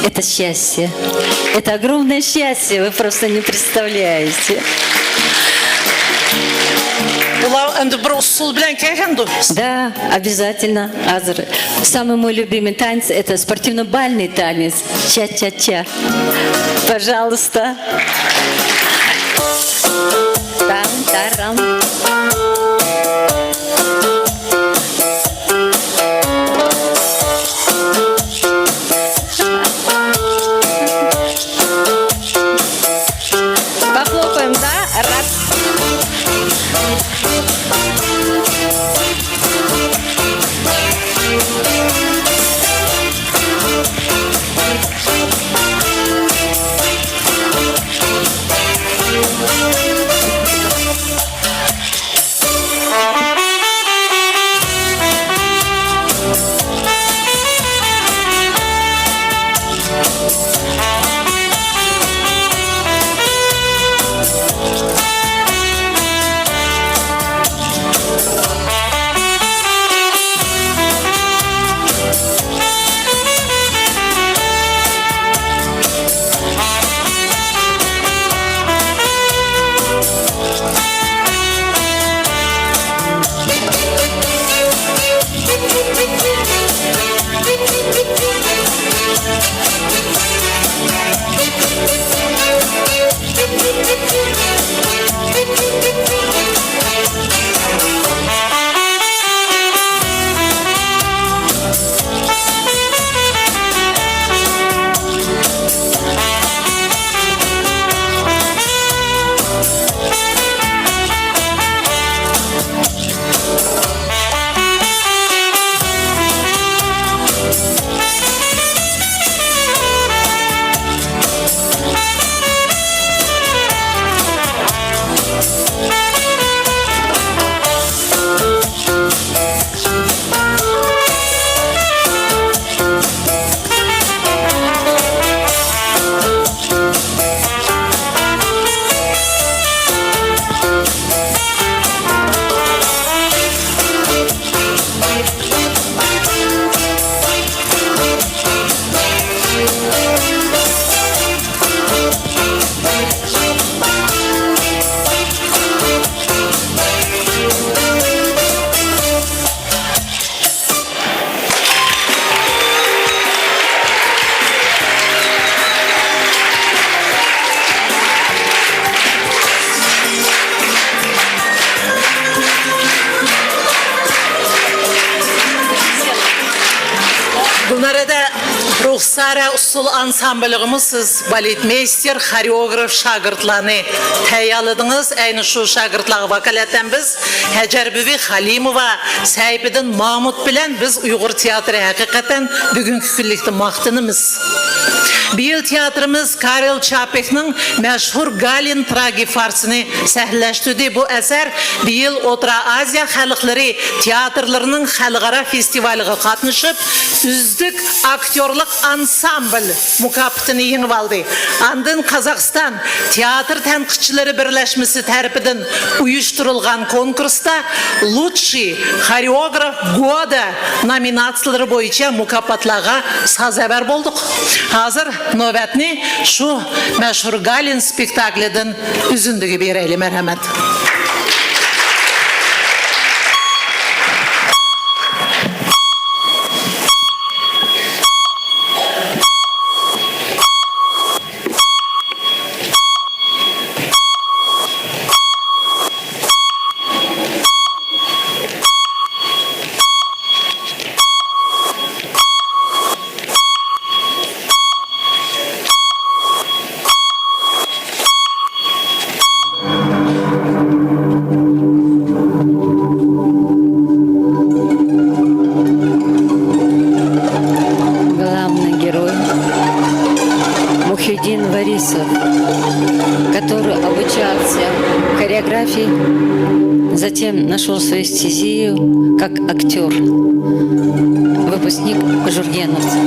Это счастье. Это огромное счастье, вы просто не представляете. Ular endi bir usul bilan kelgandu. Да, обязательно. Азыр. Самый мой любимый танец — это спортивно-бальный танец. Ча-ча-ча. Пожалуйста. Там-тарам. Похлопаем, да? Раз. ئىدارە ئۇسسۇل ئانسامبىلىغىمۇ سىز بالېتمېيستېر، خورېئوگراف شاگىرتلارنى تەييارلىدىڭىز. ئەينى شۇ شاگىرتلارغا ۋاكالىتەن بىز ھەجەر بۈۋى خالىموۋا، سەيپىدىن مامۇت بىلەن بىز ئۇيغۇر تىياتىرى ھەقىقەتەن بۈگۈنكى كۈنلۈكتە ماختىنىمىز. بىيىل تىياتىرىمىز كارل چاپېكنىڭ مەشھۇر گالىن تراگىفارسىنى سەھنىلەشتۈردى. بۇ ئەسەر بىيىل ئوتتۇرا ئازىيا خەلقلىرى تىياتىرلىرىنىڭ خەلقئارا فېستىۋالىغا قاتنىشىپ، ئۈزلۈك ئاكتيورلۇق ئانسامبىل مۇكاپاتىنى يېڭىۋالدى. ئاندىن قازاقىستان تىياتىر تەنقىدچىلىرى بىرلەشمىسى تەرىپىدىن ئۇيۇشتۇرۇلغان كونكۇرستا لۇچشىي خورېئوگراف گودا نومىناتسىيىلىرى بويىچە مۇكاپاتلارغا سازاۋەر بولدۇق. ھازىر نۆۋەتنى شۇ مەشھۇر گالىن سپېكتاكلىدىن ئۈزۈندىگە بېرەيلى. مەرھەمەت. Главный герой Мухиддин Варисов, который обучался хореографии, затем нашел свою стезию как актер, выпускник Жургеновца.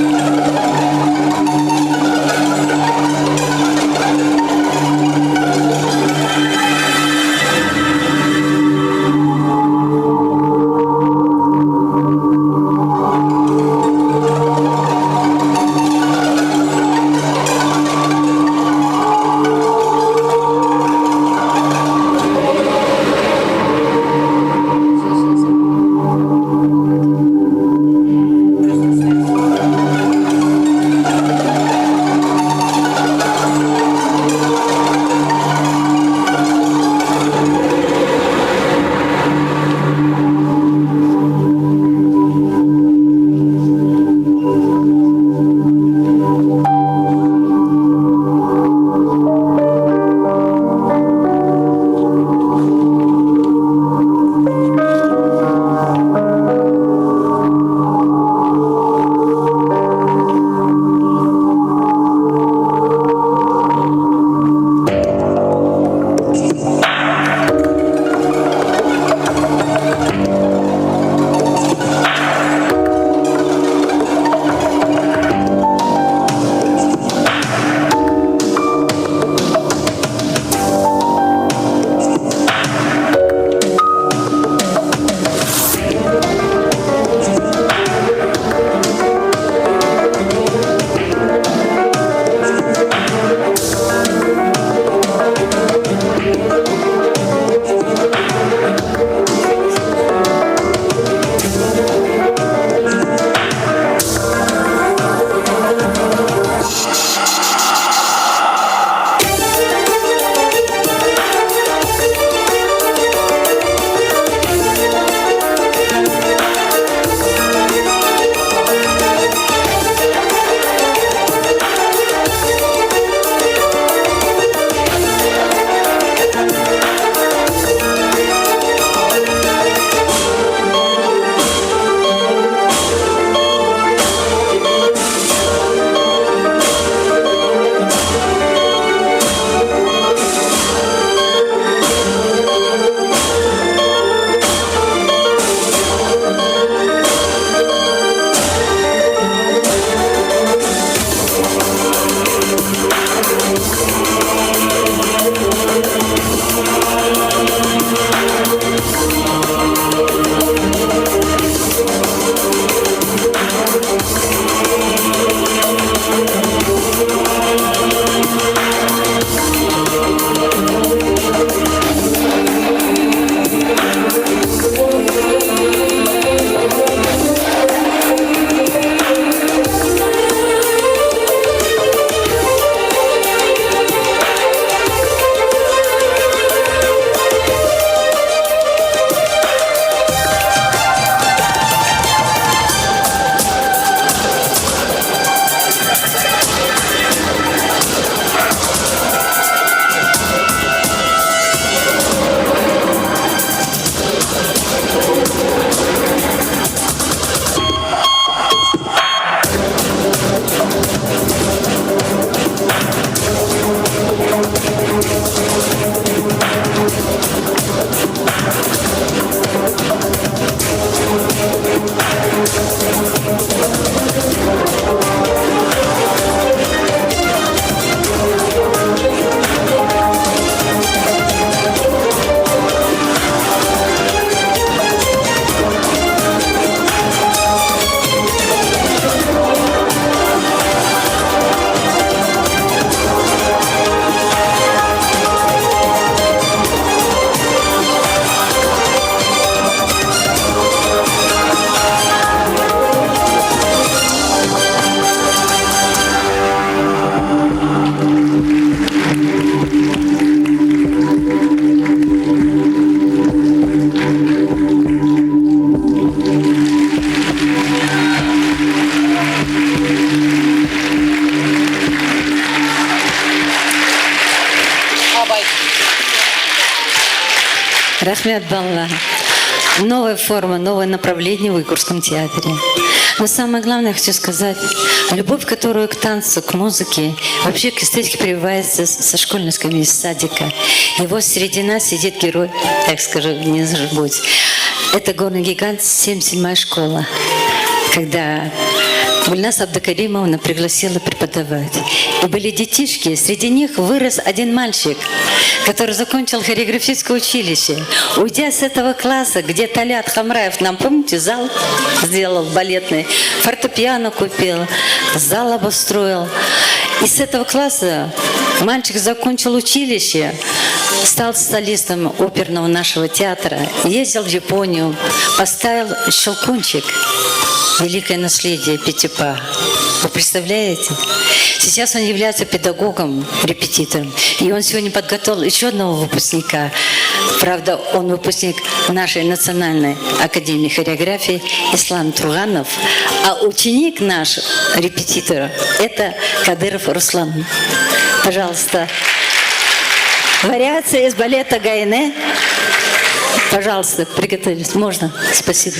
Рахмет, балалар. Новая форма, новое направление в Уйгурском театре. Но самое главное, я хочу сказать, любовь, которую к танцу, к музыке, вообще к эстетике прививается с- со школьной скамьи, с садика. И вот среди нас сидит герой, так скажу, не забудь. Это горный гигант, семьдесят седьмая школа. Когда Гульназ Абдукаримовна пригласила преподавать. И были детишки, среди них вырос один мальчик, который закончил хореографическое училище. Уйдя с этого класса, где Талят Хамраев нам, помните, зал сделал балетный, фортепиано купил, зал обустроил. И с этого класса мальчик закончил училище, стал солистом оперного нашего театра, ездил в Японию, поставил «Щелкунчик», «Великое наследие» Пятипа. Вы представляете? Сейчас он является педагогом, репетитором. И он сегодня подготовил еще одного выпускника. Правда, он выпускник нашей национальной академии хореографии Ислам Турганов. А ученик наш, репетитор, это Кадыров Руслан. Пожалуйста. Вариация из балета Гайне. Пожалуйста, приготовились. Можно? Спасибо.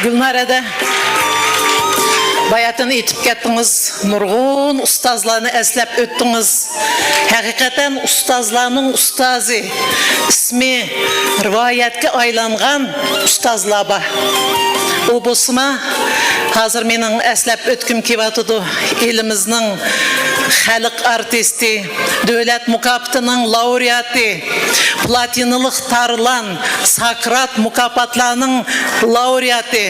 گۈلنارەدە باياتىن ئېيتىپ كەتتىڭىز، نۇرغۇن ئۇستازلارنى ئەسلەپ ئۆتتىڭىز. ھەقىقەتەن ئۇستازلارنىڭ ئۇستازى، ئىسمى رىۋايەتكە ئايلانغان ئۇستازلار بار. ئۇ بولسىما، ھازىر مېنىڭ ئەسلەپ ئۆتكۈم كېلىۋاتىدۇ. ئېلىمىزنىڭ خەلق ئارتىستى، دۆلەت مۇكاپاتىنىڭ لاۋرېئاتى، پلاتىنىلىق تارلان، ساكرات مۇكاپاتلارنىڭ لاۋرېئاتى،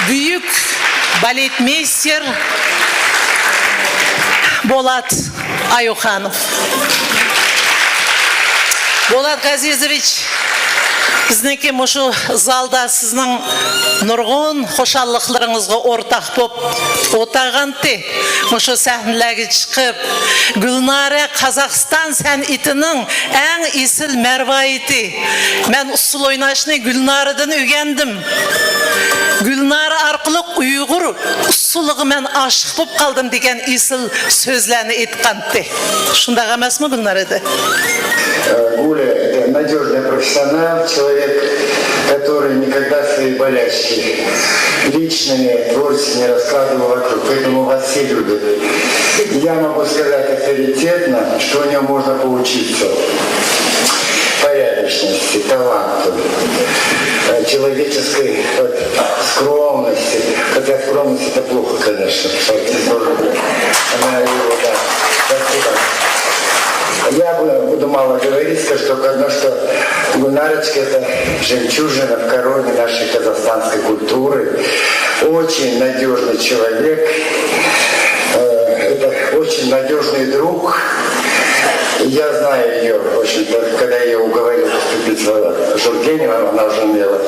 بۈيۈك بالېتمېيستېر بولات ئايۇخانوف. بولات غەزىزوۋىچ، بىزنىڭكى مۇشۇ زالدا سىزنىڭ نۇرغۇن خۇشاللىقلىرىڭىزغا ئورتاق بولۇپ ئولتۇرغانتى. مۇشۇ سەھنىلەرگە چىقىپ، گۈلنارە قازاقىستان سەنئىتىنىڭ ئەڭ ئېسىل مەرۋايىتى. مەن ئۇسسۇل ئويناشنى گۈلنارىدىن ئۆگەندىم. گۈلنارە ئارقىلىق ئۇيغۇر ئۇسسۇلىغا مەن ئاشىق بولۇپ قالدىم دېگەن ئېسىل سۆزلەرنى ئېيتقانتى. شۇنداق ئەمەسمۇ، گۈلنارە ھەدە؟ Э, Гуля — это надёжный профессионал, человек, который никогда свои болячки личными, творческими не раскладывал вокруг, поэтому вас все любят. Я могу сказать авторитетно, что у него можно поучиться порядочности, таланту, э, человеческой, э, скромности. Хотя скромность — это плохо, конечно. Артист должен быть. Она его, да. Спасибо. Я бу- буду мало говорить, скажу только одно, что Гульнарочка — это жемчужина в короне нашей казахстанской культуры. Очень надежный человек. Э, это очень надежный друг. Я знаю ее, в общем-то, когда я ее уговорил поступить в Тургенева, она уже имела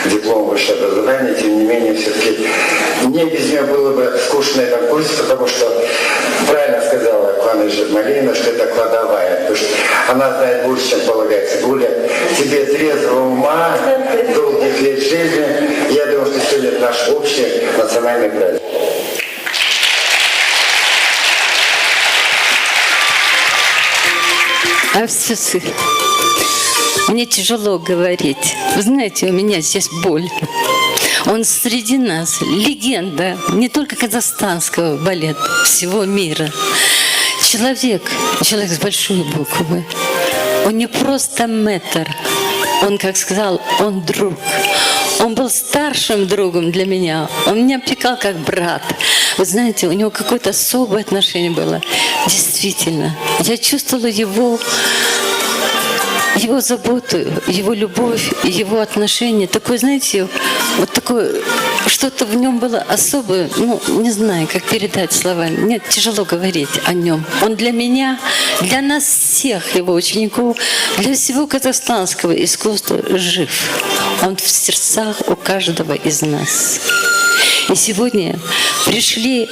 диплом, высшее образование, тем не менее, все-таки мне без нее было бы скучно на этом курсе, потому что правильно сказала Куаныш Джамалиевна, что это кладовая, потому что она знает больше, чем полагается. Гуля, тебе трезвого ума, долгих лет жизни. Я думаю, что сегодня это наш общий национальный праздник. А все с- Мне тяжело говорить. Вы знаете, у меня здесь боль. Он среди нас, легенда не только казахстанского балета, всего мира. Человек, человек с большой буквы. Он не просто мэтр. Он, как сказал, он друг. Он был старшим другом для меня. Он меня опекал как брат. Вы знаете, у него какое-то особое отношение было. Действительно, я чувствовала его, его заботу, его любовь, его отношение. Такое, знаете, вот такое, что-то в нем было особое. Ну, не знаю, как передать словами. Мне тяжело говорить о нем. Он для меня, для нас всех его учеников, для всего казахстанского искусства жив. Он в сердцах у каждого из нас. И сегодня пришли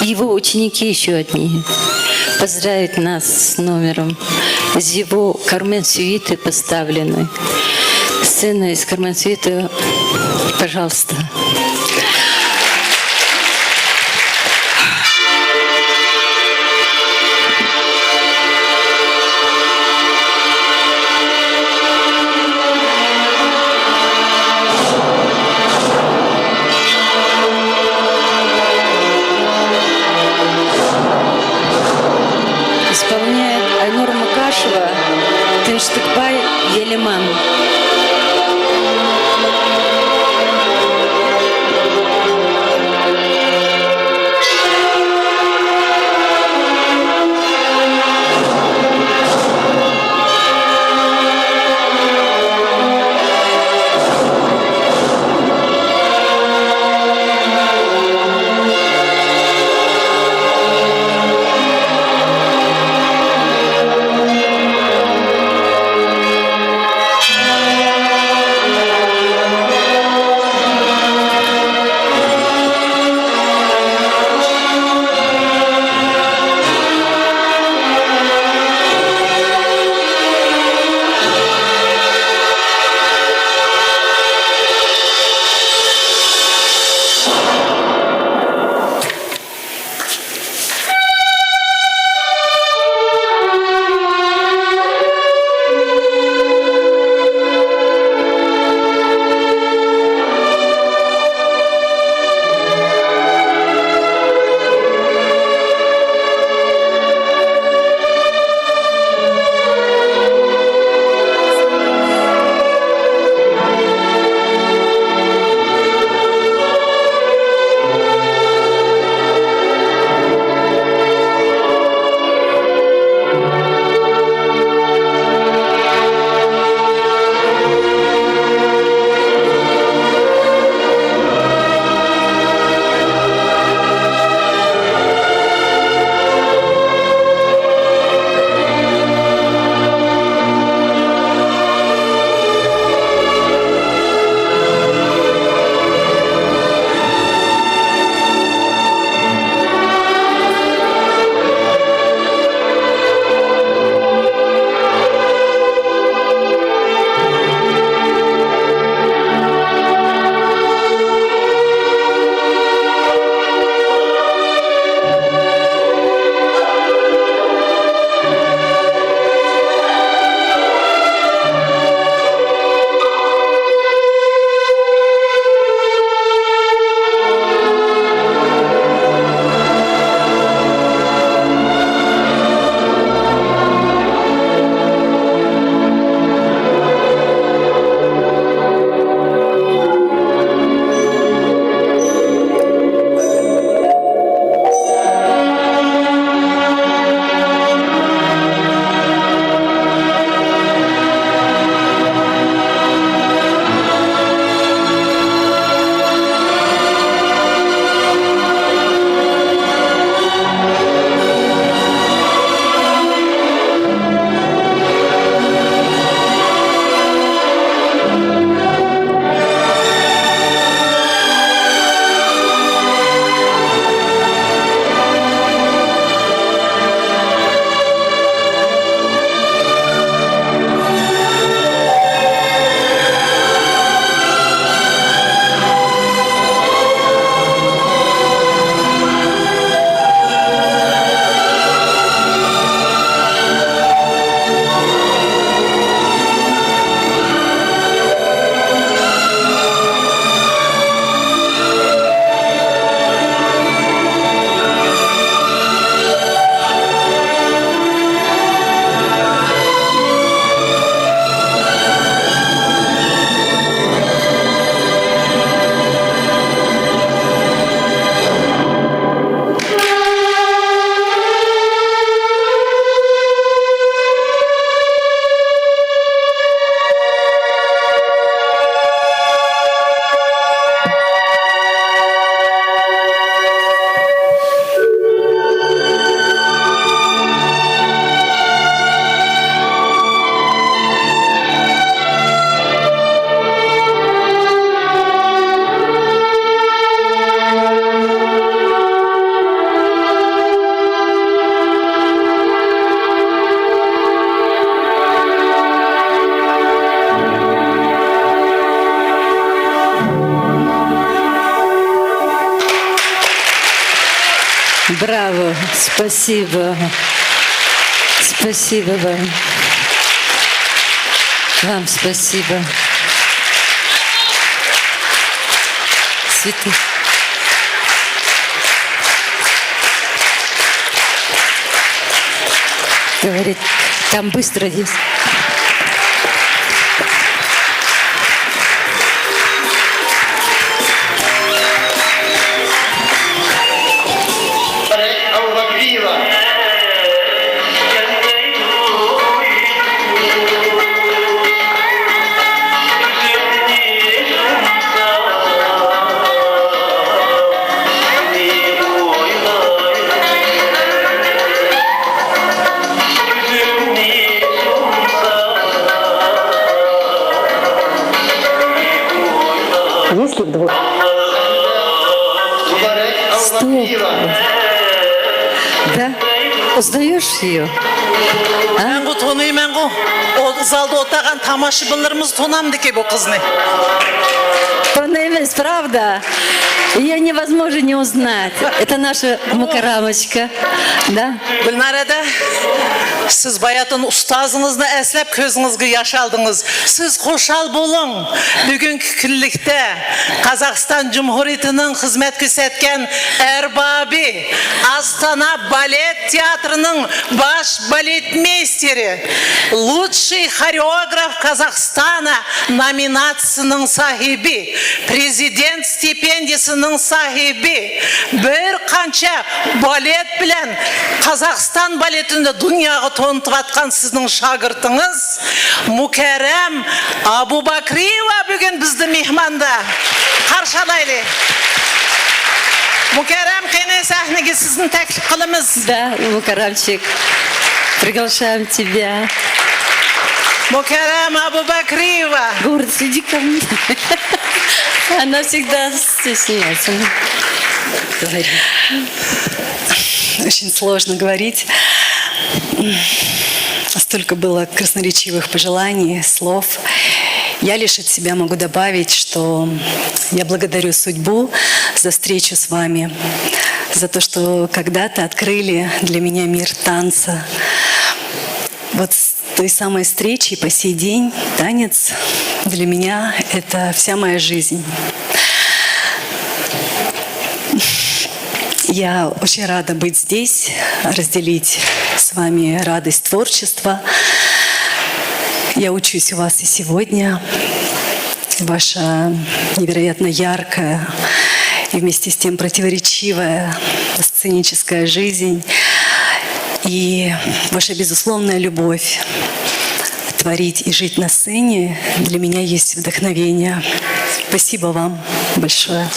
его ученики еще одни поздравить нас с номером. Из его Кармен сюиты поставлены. Сцена из Кармен сюиты, пожалуйста. Исполняет Айнур Мукашева, Тынчтыкбай Елиман. Браво! Спасибо! Спасибо вам! Вам спасибо! Цветы. Говорит, там быстро есть. Если вдруг... Стоп. Да? Узнаешь её? А? مەنغۇ تونۇيمەنغۇ. ئۇ زالدا ئولتۇرغان تاماشىبىنلىرىمىز تونامدىكى بۇ قىزنى؟ Тонуймыз, правда. Её невозможно не узнать. Это наша Мукарамочка. Да? گۈلنارەدە، سىز باياتىن ئۇستازىڭىزنى ئەسلەپ كۆزىڭىزگە ياش ئالدىڭىز. سىز خۇشال بولۇڭ. بۈگۈنكى كۈنلۈكتە قازاقىستان جۇمھۇرىيىتىنىڭ خىزمەت كۆرسەتكەن ئەربابى، ئاستانا بالېت تىياتىرىنىڭ باش بالېتمېيستېرى، لۇچشىي خورېئوگراف قازاقىستانا نومىناتسىيىسىنىڭ ساھىبى، پرېزىدېنت ستىپېندىيىسىنىڭ ساھىبى، بىر قانچە بالېت بىلەن قازاقىستان بالېتىنى دۇنياغا تونۇتۇۋاتقان سىزنىڭ شاگىرتىڭىز مۇكەررەم ئابۇباكرىيېۋا بۈگۈن بىزدە مېھماندا. قارشى ئالايلى. مۇكەررەم، قېنى، سەھنىگە سىزنى تەكلىپ قىلىمىز. Да, Мукарамчик, приглашаем тебя. مۇكەررەم ئابۇباكرىيېۋا. Гордость, иди ко мне. Она всегда стесняется. Говори. Очень сложно говорить. Столько было красноречивых пожеланий, слов. Я лишь от себя могу добавить, что я благодарю судьбу за встречу с вами, за то, что когда-то открыли для меня мир танца. Вот с той самой встречи по сей день танец для меня — это вся моя жизнь. Я очень рада быть здесь, разделить с вами радость творчества. Я учусь у вас и сегодня. Ваша невероятно яркая и вместе с тем противоречивая сценическая жизнь и ваша безусловная любовь творить и жить на сцене для меня есть вдохновение. Спасибо вам большое.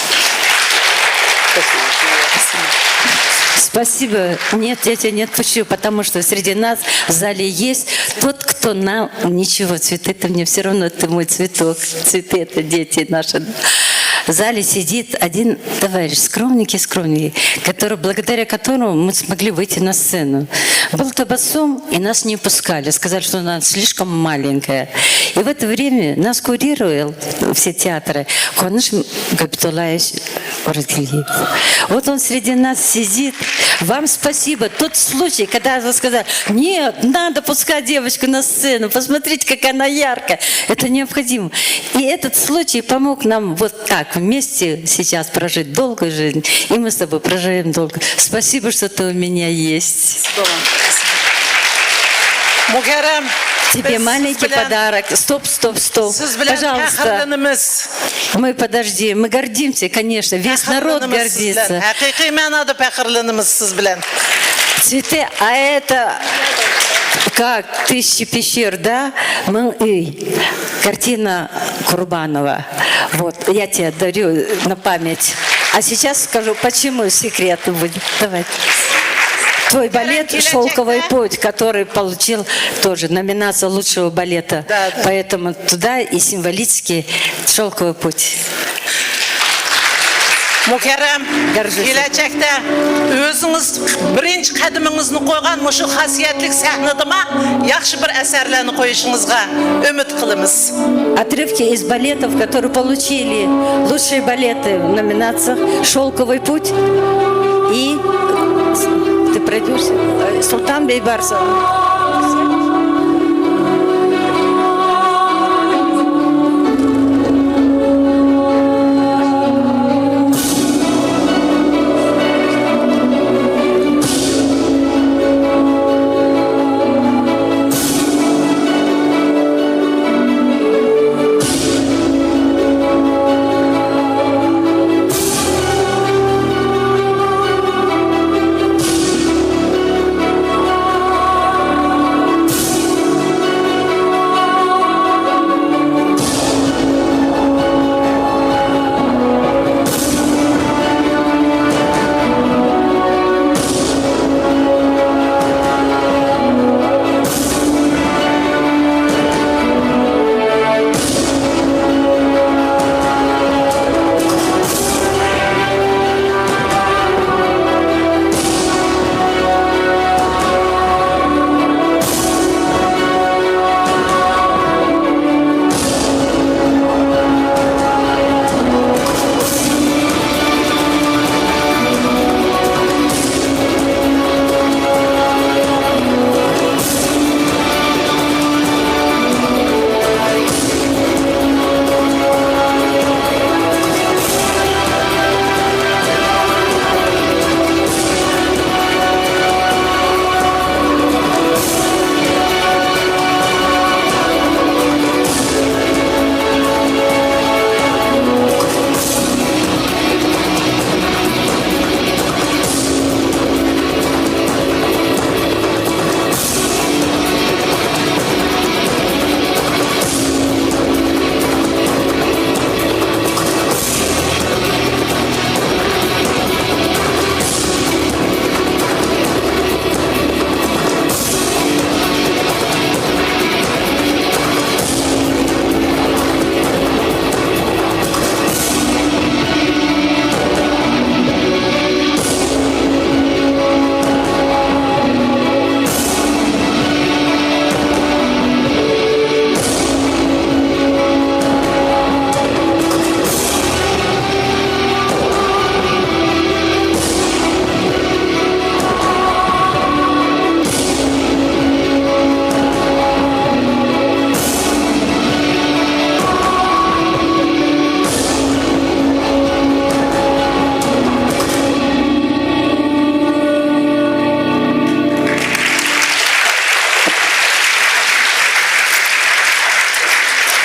Спасибо. Нет, я тебя не отпущу, потому что среди нас в зале есть тот, кто нам ничего, цветы — это мне все равно, это мой цветок. Цветы — это дети наши. В зале сидит один товарищ, скромненький, скромненький, который, благодаря которому мы смогли выйти на сцену. Был Табасум, и нас не пускали, сказали, что она слишком маленькая. И в это время нас курировал все театры Куаныш Габитуллаевич Оразгелдиев. Вот он среди нас сидит. Вам спасибо. Тот случай, когда вы сказали: «Нет, надо пускать девочку на сцену, посмотрите, какая она яркая». Это необходимо. И этот случай помог нам вот так вместе сейчас прожить долгую жизнь. И мы с тобой проживем долго. Спасибо, что ты у меня есть. Мугеррем, тебе маленький подарок. Стоп, стоп, стоп. Пожалуйста. Мы подожди, мы гордимся, конечно, весь народ гордится. Һәкыйкый мәнада фәхерләнәбез сез белән. Цветы, а это как тысячи пещер, да? Мең өй. Картина Курбанова. Вот, я тебе дарю на память. А сейчас скажу, почему секрет будет. Давай. Твой балет «Шёлковый путь», который получил тоже номинацию лучшего балета. Да, да. Поэтому туда и символически «Шёлковый путь». Мугеррем, горжусь, киләчәктә үзеңез беренче кадамыгызны куйган мошы хасиятлек сәхнәдәме яхшы бер әсәрләрне куючыгызга өмет кылабыз. Отрывки из балетов, которые получили лучшие балеты в номинациях «Шёлковый путь» и Ты пройдёшься? Султан Бейбарсов.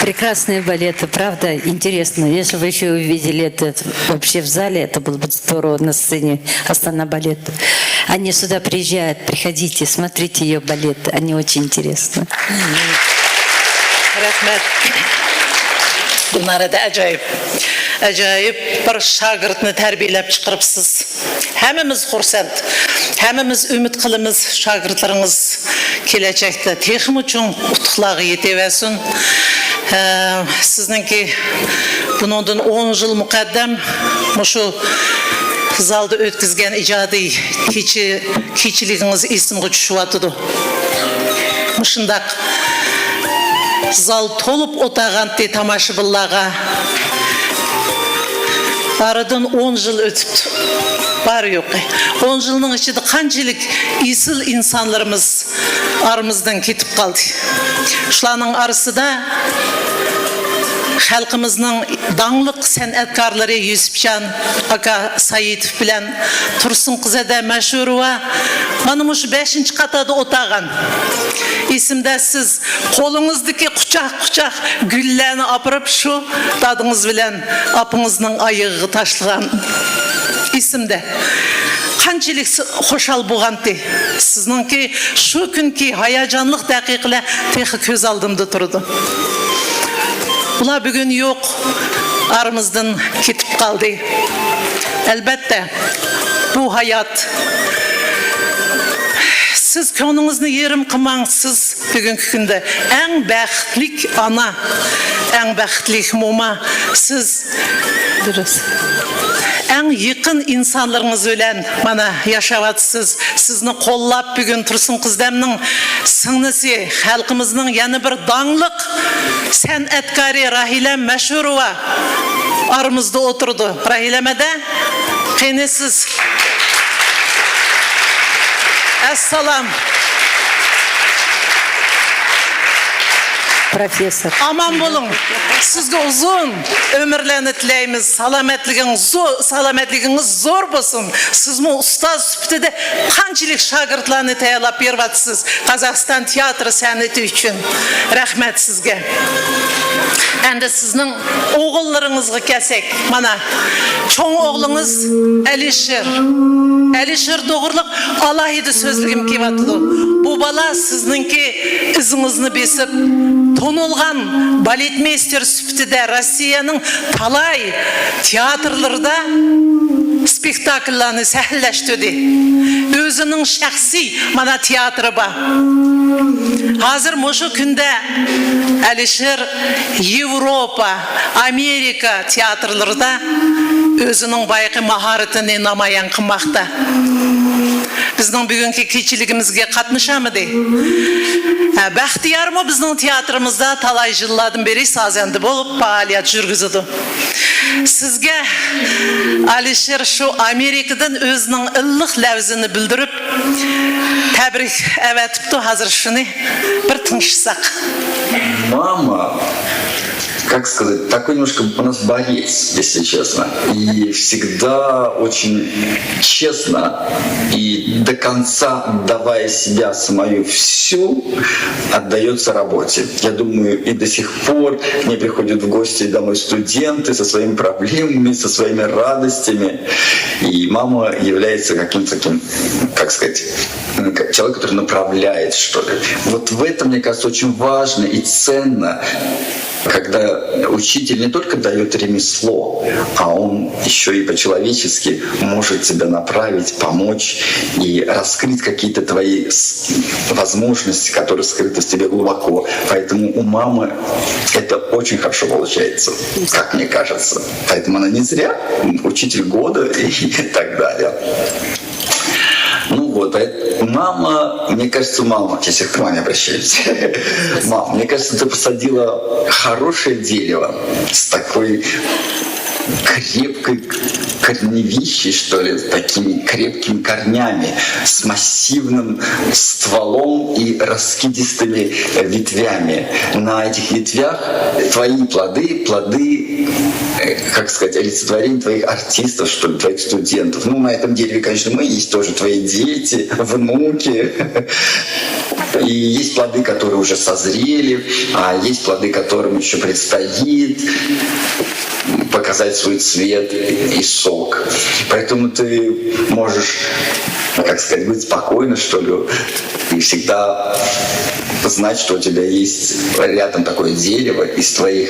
Прекрасные балеты, правда, интересно. Если бы еще увидели это вообще в зале, это было бы здорово на сцене Астана балет. Они сюда приезжают, приходите, смотрите ее балеты, они очень интересны. Рәхмәт. Гүлнара да әҗәйеп. Әҗәйеп бер шәкертне тәрбияләп чыгарыпсыз. Һәммәмез хурсәнд. Һәммәмез өмет кылабыз, шәкертләрегез киләчәктә тегиму чоң утыкларга җитә бирсен. Ә, сезнеңки буныңдан он ел мөкаддәм мушу залда үткәзгән иҗади кичә, кичәлегегез исемгә төшеп атыды. Мушындак зал толып утырган тамашачыларга арадан он ел үтеп, бар юк. Он елның ичендә канчалык исел инсанларыбыз арабыздан кетип калды. Шуларның арасында халкыбызның даңлык сәнгатькарлары Юсупҗан ака Саитов белән Турсынкызада Мәшһүрова. Мана мушы бәшенче катада утырган. Исемдә сез колыгыздагы кучак-кучак гөлләрне апарып шу дадыгыз белән апагызның аягыга ташлаган. Исемдә. Канчалык с-, хушал булган ди. Сезнеңки шу көнки һаяҗанлык дәкыйкалар тегы күз алдымда турды. Булар бүген юк, арабыздан кетип калды. Әлбәттә, бу һаят. Сез күңелегезне ярым кылмаң, сез бүгенге көндә иң бәхетле ана, иң бәхетле мома, сез дөрес. Иң якын инсанларыгыз белән мана яшаватсыз. Сезне коллап бүген Турсын кыздамның сеңлесе, халкыбызның яңа бер даңлык сәнгатькары Рахилә Мәшһүрова арабызда утырды. Рахилә мәдә, кайнысыз. ئەسسالام. پروفېسسور. ئامان بولۇڭ. سىزگە ئۇزۇن ئۆمۈرلەرنى تىلەيمىز. سالامەتلىكىڭىز زور، سالامەتلىكىڭىز زور بولسۇن. سىزمۇ ئۇستاز سۈپىتىدە قانچىلىك شاگىرتلارنى تەييارلاپ بېرىۋاتىسىز قازاقىستان تىياتىر سەنئىتى ئۈچۈن. رەھمەت سىزگە. ئەمدى سىزنىڭ ئوغۇللىرىڭىزغا كەلسەك، مانا، چوڭ ئوغلىڭىز ئەلىشىر. ئەلىشىر توغرىلىق ئالاھىدە سۆزلىگۈم كېلىۋاتىدۇ. بۇ بالا سىزنىڭكى ئىزىڭىزنى بېسىپ، تونۇلغان بالېتمېيستېر سۈپىتىدە روسىيەنىڭ تالاي تىياتىرلىرىدا سپېكتاكىللارنى سەھنىلەشتۈردى. ئۆزىنىڭ شەخسىي، مانا، تىياتىرى بار. ھازىر مۇشۇ كۈندە ئەلىشىر ياۋروپا، ئامېرىكا تىياتىرلىرىدا ئۆزىنىڭ بايىقى ماھارىتىنى نامايان قىلماقتا. بىزنىڭ بۈگۈنكى كېچىلىكىمىزگە قاتنىشالمىدى. ھە، بەختىيارمۇ بىزنىڭ تىياتىرىمىزدا تالاي يىللاردىن بېرى سازەندە بولۇپ پائالىيەت يۈرگۈزىدۇ. سىزگە ئالىشىر شۇ ئامېرىكىدىن ئۆزىنىڭ ئىللىق لەۋزىنى بىلدۈرۈپ، تەبرىك ئەۋەتىپتۇ. ھازىر شۇنى بىر تىڭشىساق. Мама, как сказать, такой немножко у нас борец, если честно. И всегда очень честно и до конца, отдавая себя самую всю, отдается работе. Я думаю, и до сих пор мне приходят в гости домой студенты со своими проблемами, со своими радостями. И мама является каким-то таким, как сказать, м, как человек, который направляет, что ли. Вот в этом, мне кажется, очень важно и ценно, когда учитель не только дает ремесло, а он еще и по-человечески может тебя направить, помочь и раскрыть какие-то твои с- возможности, которые скрыты в тебе глубоко. Поэтому у мамы это очень хорошо получается, как мне кажется. Поэтому она не зря учитель года и так далее. Ну вот, поэт- мама, мне кажется, мама, я сейчас к маме обращаюсь. Мам, мне кажется, ты посадила хорошее дерево с такой крепкой корневищей, что ли, с такими крепкими корнями, с массивным стволом и раскидистыми ветвями. На этих ветвях твои плоды, плоды, э, как сказать, олицетворение твоих артистов, что ли, твоих студентов. Ну, на этом дереве, конечно, мы есть тоже, твои дети, внуки. И есть плоды, которые уже созрели, а есть плоды, которым еще предстоит показать свой цвет и сок. Поэтому ты можешь, как сказать, быть спокойна, что ли, и всегда знать, что у тебя есть рядом такое дерево из твоих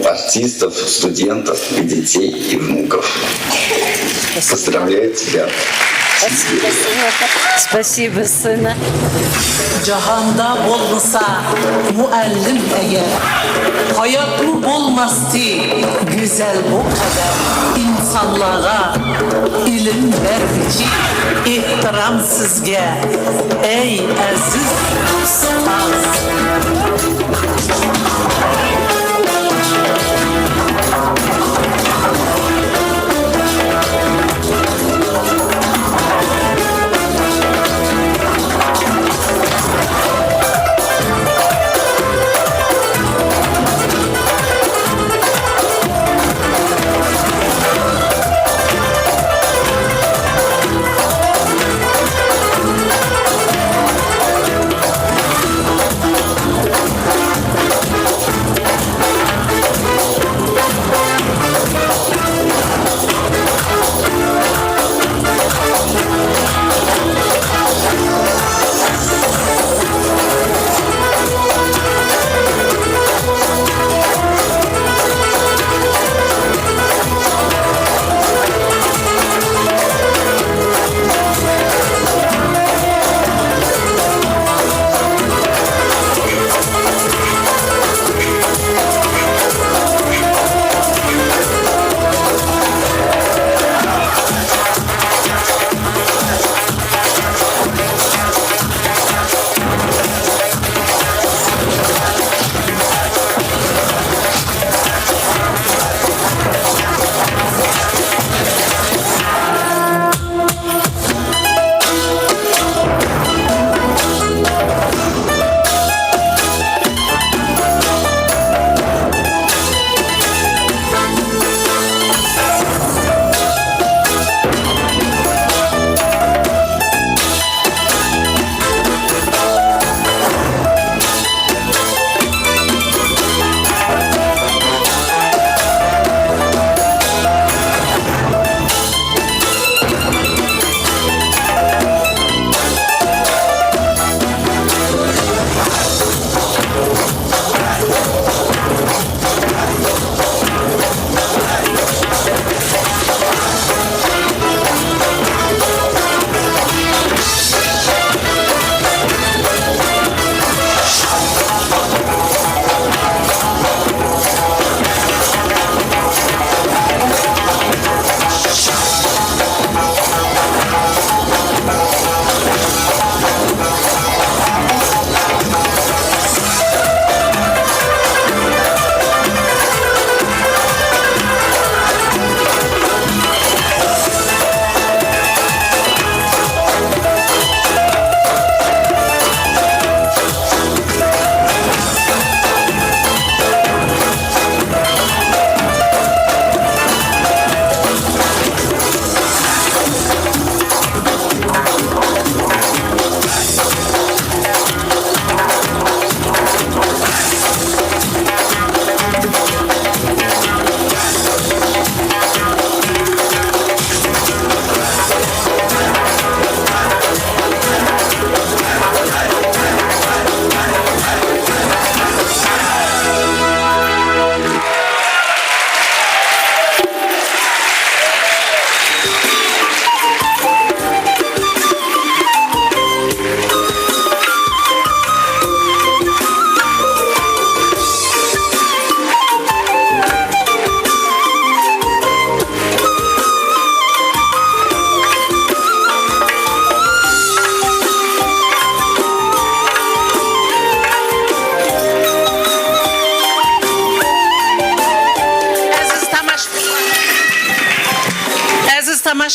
артистов, студентов и детей, и внуков. Поздравляю тебя. Спасибо, сына. جاھاندا بولمىسا مۇئەللىم ئەگەر، ھاياتمۇ بولماستى گۈزەل بۇ قەدەر. ئىنسانلارغا ئىلىم بەرگۈچى، ئېھتىرام سىزگە، ئەي ئەزىز ئۇستاز!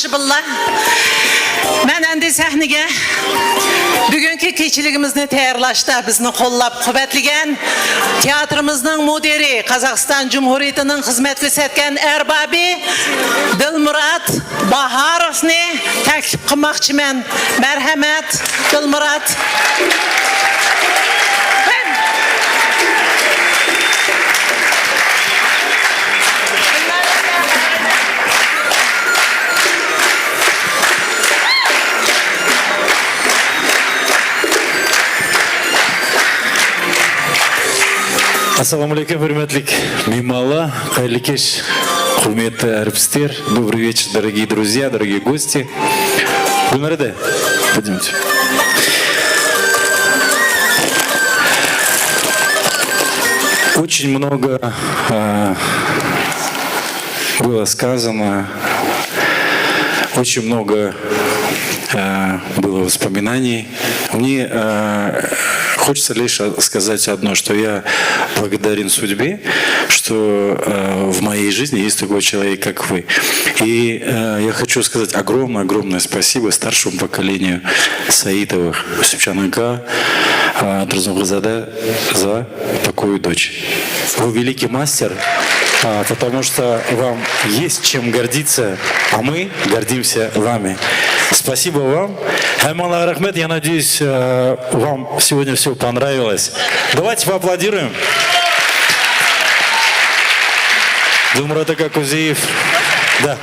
بىللا. مەن ئەمدى سەھنىگە بۈگۈنكى كېچىلىكىمىزنى تەييارلاشتا بىزنى قوللاپ قۇۋۋەتلىگەن تىياتىرىمىزنىڭ مۇدىرى، قازاقىستان جۇمھۇرىيىتىنىڭ خىزمەت كۆرسەتكەن ئەربابى دىلمۇرات باھاروفنى تەكلىپ قىلماقچىمەن. مەرھەمەت، دىلمۇرات. Ассаламу алейкум, ھۆرمەتلىك مېھمانلار، قەيەرلىك كەچ، ھۆرمەتلىك ئەرتىسلەر. Добрый вечер, дорогие друзья, дорогие гости. Гүлнара, пойдёмте. Очень много, а, было сказано, очень много, а, было воспоминаний. Мне, а, хочется лишь сказать одно, что я благодарен судьбе, что, а, в моей жизни есть такой человек, как вы. И, а, я хочу сказать огромное-огромное спасибо старшему поколению Саитовых, Сюпчанага, а, Турсункызада, за такую дочь. Вы великий мастер, а, потому что вам есть чем гордиться, а мы гордимся вами. Спасибо вам. Һәммәңләгә рәхмәт. Я надеюсь, э, вам сегодня всё понравилось. Давайте поаплодируем. Дилмурат ака Кузеев. Да.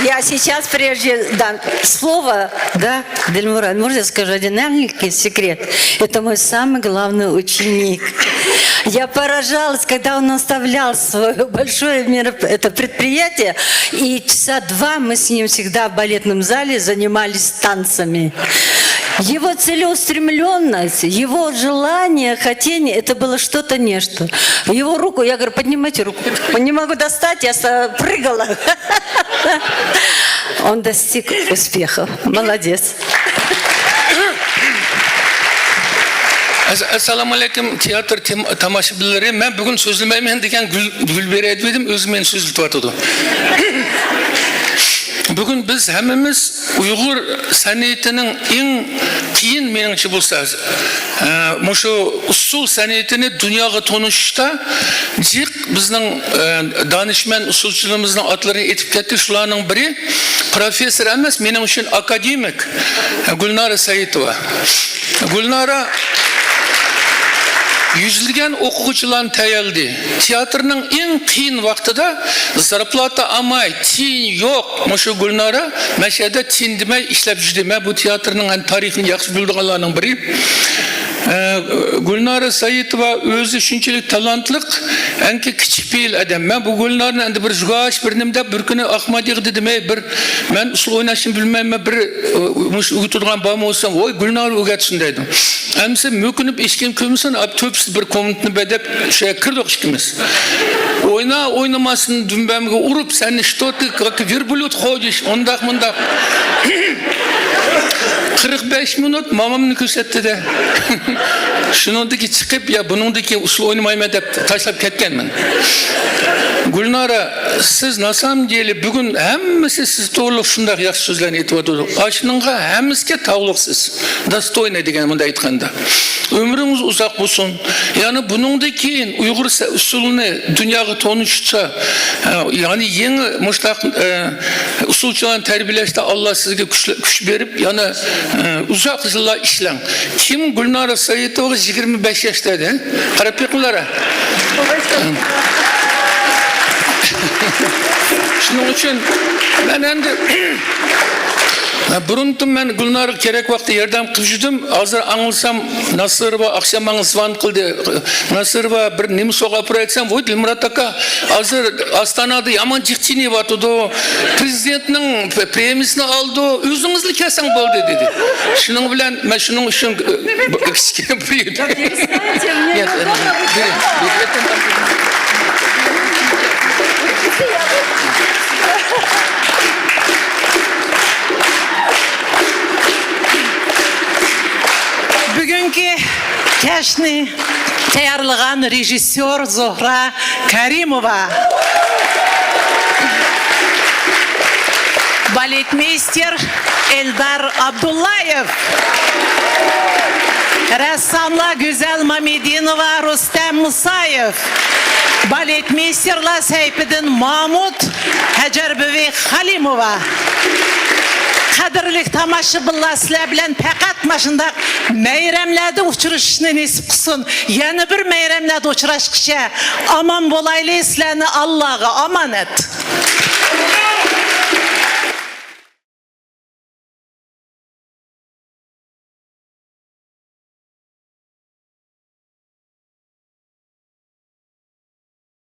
Я сейчас, прежде, да, слово, да, Дильмурат, можно я скажу один маленький секрет? Это мой самый главный ученик. Я поражалась, когда он наставлял свое большое мероп-, это предприятие, и часа два мы с ним всегда в балетном зале занимались танцами. Его целеустремленность, его желание, хотение, это было что-то нечто. Его руку, я говорю, поднимайте руку. Он не могу достать, я с-, прыгала. Он достиг успехов. Молодец. ئەس-، ئەسسالامۇئەلەيكۇم، تىياتىر تىم-، تاماشىبىنلىرى. مەن بۈگۈن سۆزلىمەيمەن دېگەن گۈل، گۈل بېرەي دېدىم، ئۆزى مېنى سۆزلىتىۋاتىدۇ. بۈگۈن بىز ھەممىمىز ئۇيغۇر سەنئىتىنىڭ ئەڭ قىيىن، مېنىڭچە بولسا، ئە، مۇشۇ ئۇسسۇل سەنئىتىنى دۇنياغا تونۇشۇشتا جىق بىزنىڭ، ئە، دانىشمەن ئۇسسۇلچىلىرىمىزنىڭ ئاتلىرىنى ئېيتىپ كەتتى. شۇلارنىڭ بىرى پروفېسسور ئەمەس، مېنىڭ ئۈچۈن ئاكادېمىك گۈلنارە سەئىتوۋا. گۈلنارە يۈزلىگەن ئوقۇغۇچىلارنى تەييارلىدى. تىياتىرنىڭ ئەڭ قىيىن ۋاقتىدا زارپلاتا ئالماي، تىيىن يوق، مۇشۇ گۈلنارە مەشەدە تىيىن دېمەي ئىشلەپ يۈردى. مەن بۇ تىياتىرنىڭ ھەم تارىخىنى ياخشى بىلىدىغانلارنىڭ بىرى. ئە، گۈلنارە سەئىتوۋا ئۆزى شۇنچىلىك تالانتلىق، ئەنكى كىچىك پېئىل ئادەم. مەن بۇ گۈلنارنى ئەمدى بىر يۇۋاش بىر نېمە دەپ، بىر كۈنى ئاخمادىغا دېدىم، «ئەي، بىر، مەن ئۇسسۇل ئويناشنى بىلمەيمەن، بىر، ئە، مۇشۇ ئۆگىتىدىغان بارمۇ؟» دېسەم، «ۋوي، گۈلنارە ئۆگەتسۇن» دەيدۇ. ئەمىسە مۆكۈنۈپ ھېچكىم كۆرمىسۇن، ئاپ تۆپىسى بىر كومناتنى بەدەپ شۇ يەرگە كىردۇق ئىككىمىز. ئوينا ئوينىماسىدىن دۈمبەمگە ئۇرۇپ، «سەن شتو ты как верблюд ходишь», ئۇنداق مۇنداق. قىرىق بەش مىنۇت مامامنى كۆرسەتتى-دە. شۇنىڭدىكى چىقىپ، يا بۇنىڭدىكى ئۇسسۇل ئوينىمايمەن دەپ تاشلاپ كەتكەنمەن. گۈلنارە، سىز ناسامدىلى بۈگۈن ھەممىسى سىز توغرۇلۇق شۇنداق ياخشى سۆزلەرنى ئېيتىۋاتىدۇ. ئاشۇنىڭغا ھەممىسىگە تاغلىق سىز. دوستوينى دېگەن، مۇنداق ئېيتقاندا. ئۆمرىڭىز ئۇزاق بولسۇن. يەنى بۇنىڭدىن كېيىن ئۇيغۇر سە-، ئۇسسۇلىنى دۇنياغا تونۇشتۇرسا، ئە، يەنى يېڭى مۇشۇنداق، ئە، ئۇسسۇلچىلارنى تەربىيەلەشتە ئاللا سىزگە كۈچ، كۈچ بېرىپ، يەنە، ئە، ئۇزاق يىللار ئىشلەڭ. كىم گۈلنارە سەئىتوۋا يىگىرمە بەش ياشتا ئىدى؟ قاراپ بېقىڭلار. شۇنىڭ ئۈچۈن مەن ئەمدى بۇرۇندىن مەن گۈلنارغا كېرەك ۋاقىتتا ياردەم قىلىپ يۈردۈم. ھازىر ئاڭلىسام، ناسىروۋا ئاخشام ماڭا زۋان قىلدى. ناسىروۋا بىر نېمە سوۋغا ئاپىراي دېسەم، ۋوي، دىلمۇرات ئاكا، ھازىر ئاستانادا يامان جىق چېنىيىۋاتىدۇ. پرېزىدېنتنىڭ پ-، پرېمىيىسىنى ئالىدۇ، ئۆزىڭىزلا كەلسەڭ بولدى، دېدى. شۇنىڭ بىلەن مەن شۇنىڭ ئۈچۈن، ئە، بۇ كىچىككىنە بۇيرۇدۇم. بۈگۈنكى كەچنى تەييارلىغان رېژىسسور زوھرا كەرىموۋا. بالېتمېيستېر ئېلدار ئابدۇللايېف، رەسساملار گۈزەل مامېدىنوۋا، رۇستەم مۇسايېف، بالېتمېيستېرلار سەيپىدىن مامۇت، ھەجەر بۈۋى خالىموۋا. قەدىرلىك تاماشىبىنلار، سىلەر بىلەن پەقەت ماشۇنداق مەيرەملەردە ئۇچرىشىشنى نېسىپ قىلسۇن. يەنە بىر مەيرەملەردە ئۇچراشقىچە ئامان بولايلى، سىلەرنى ئاللاغا ئامانەت.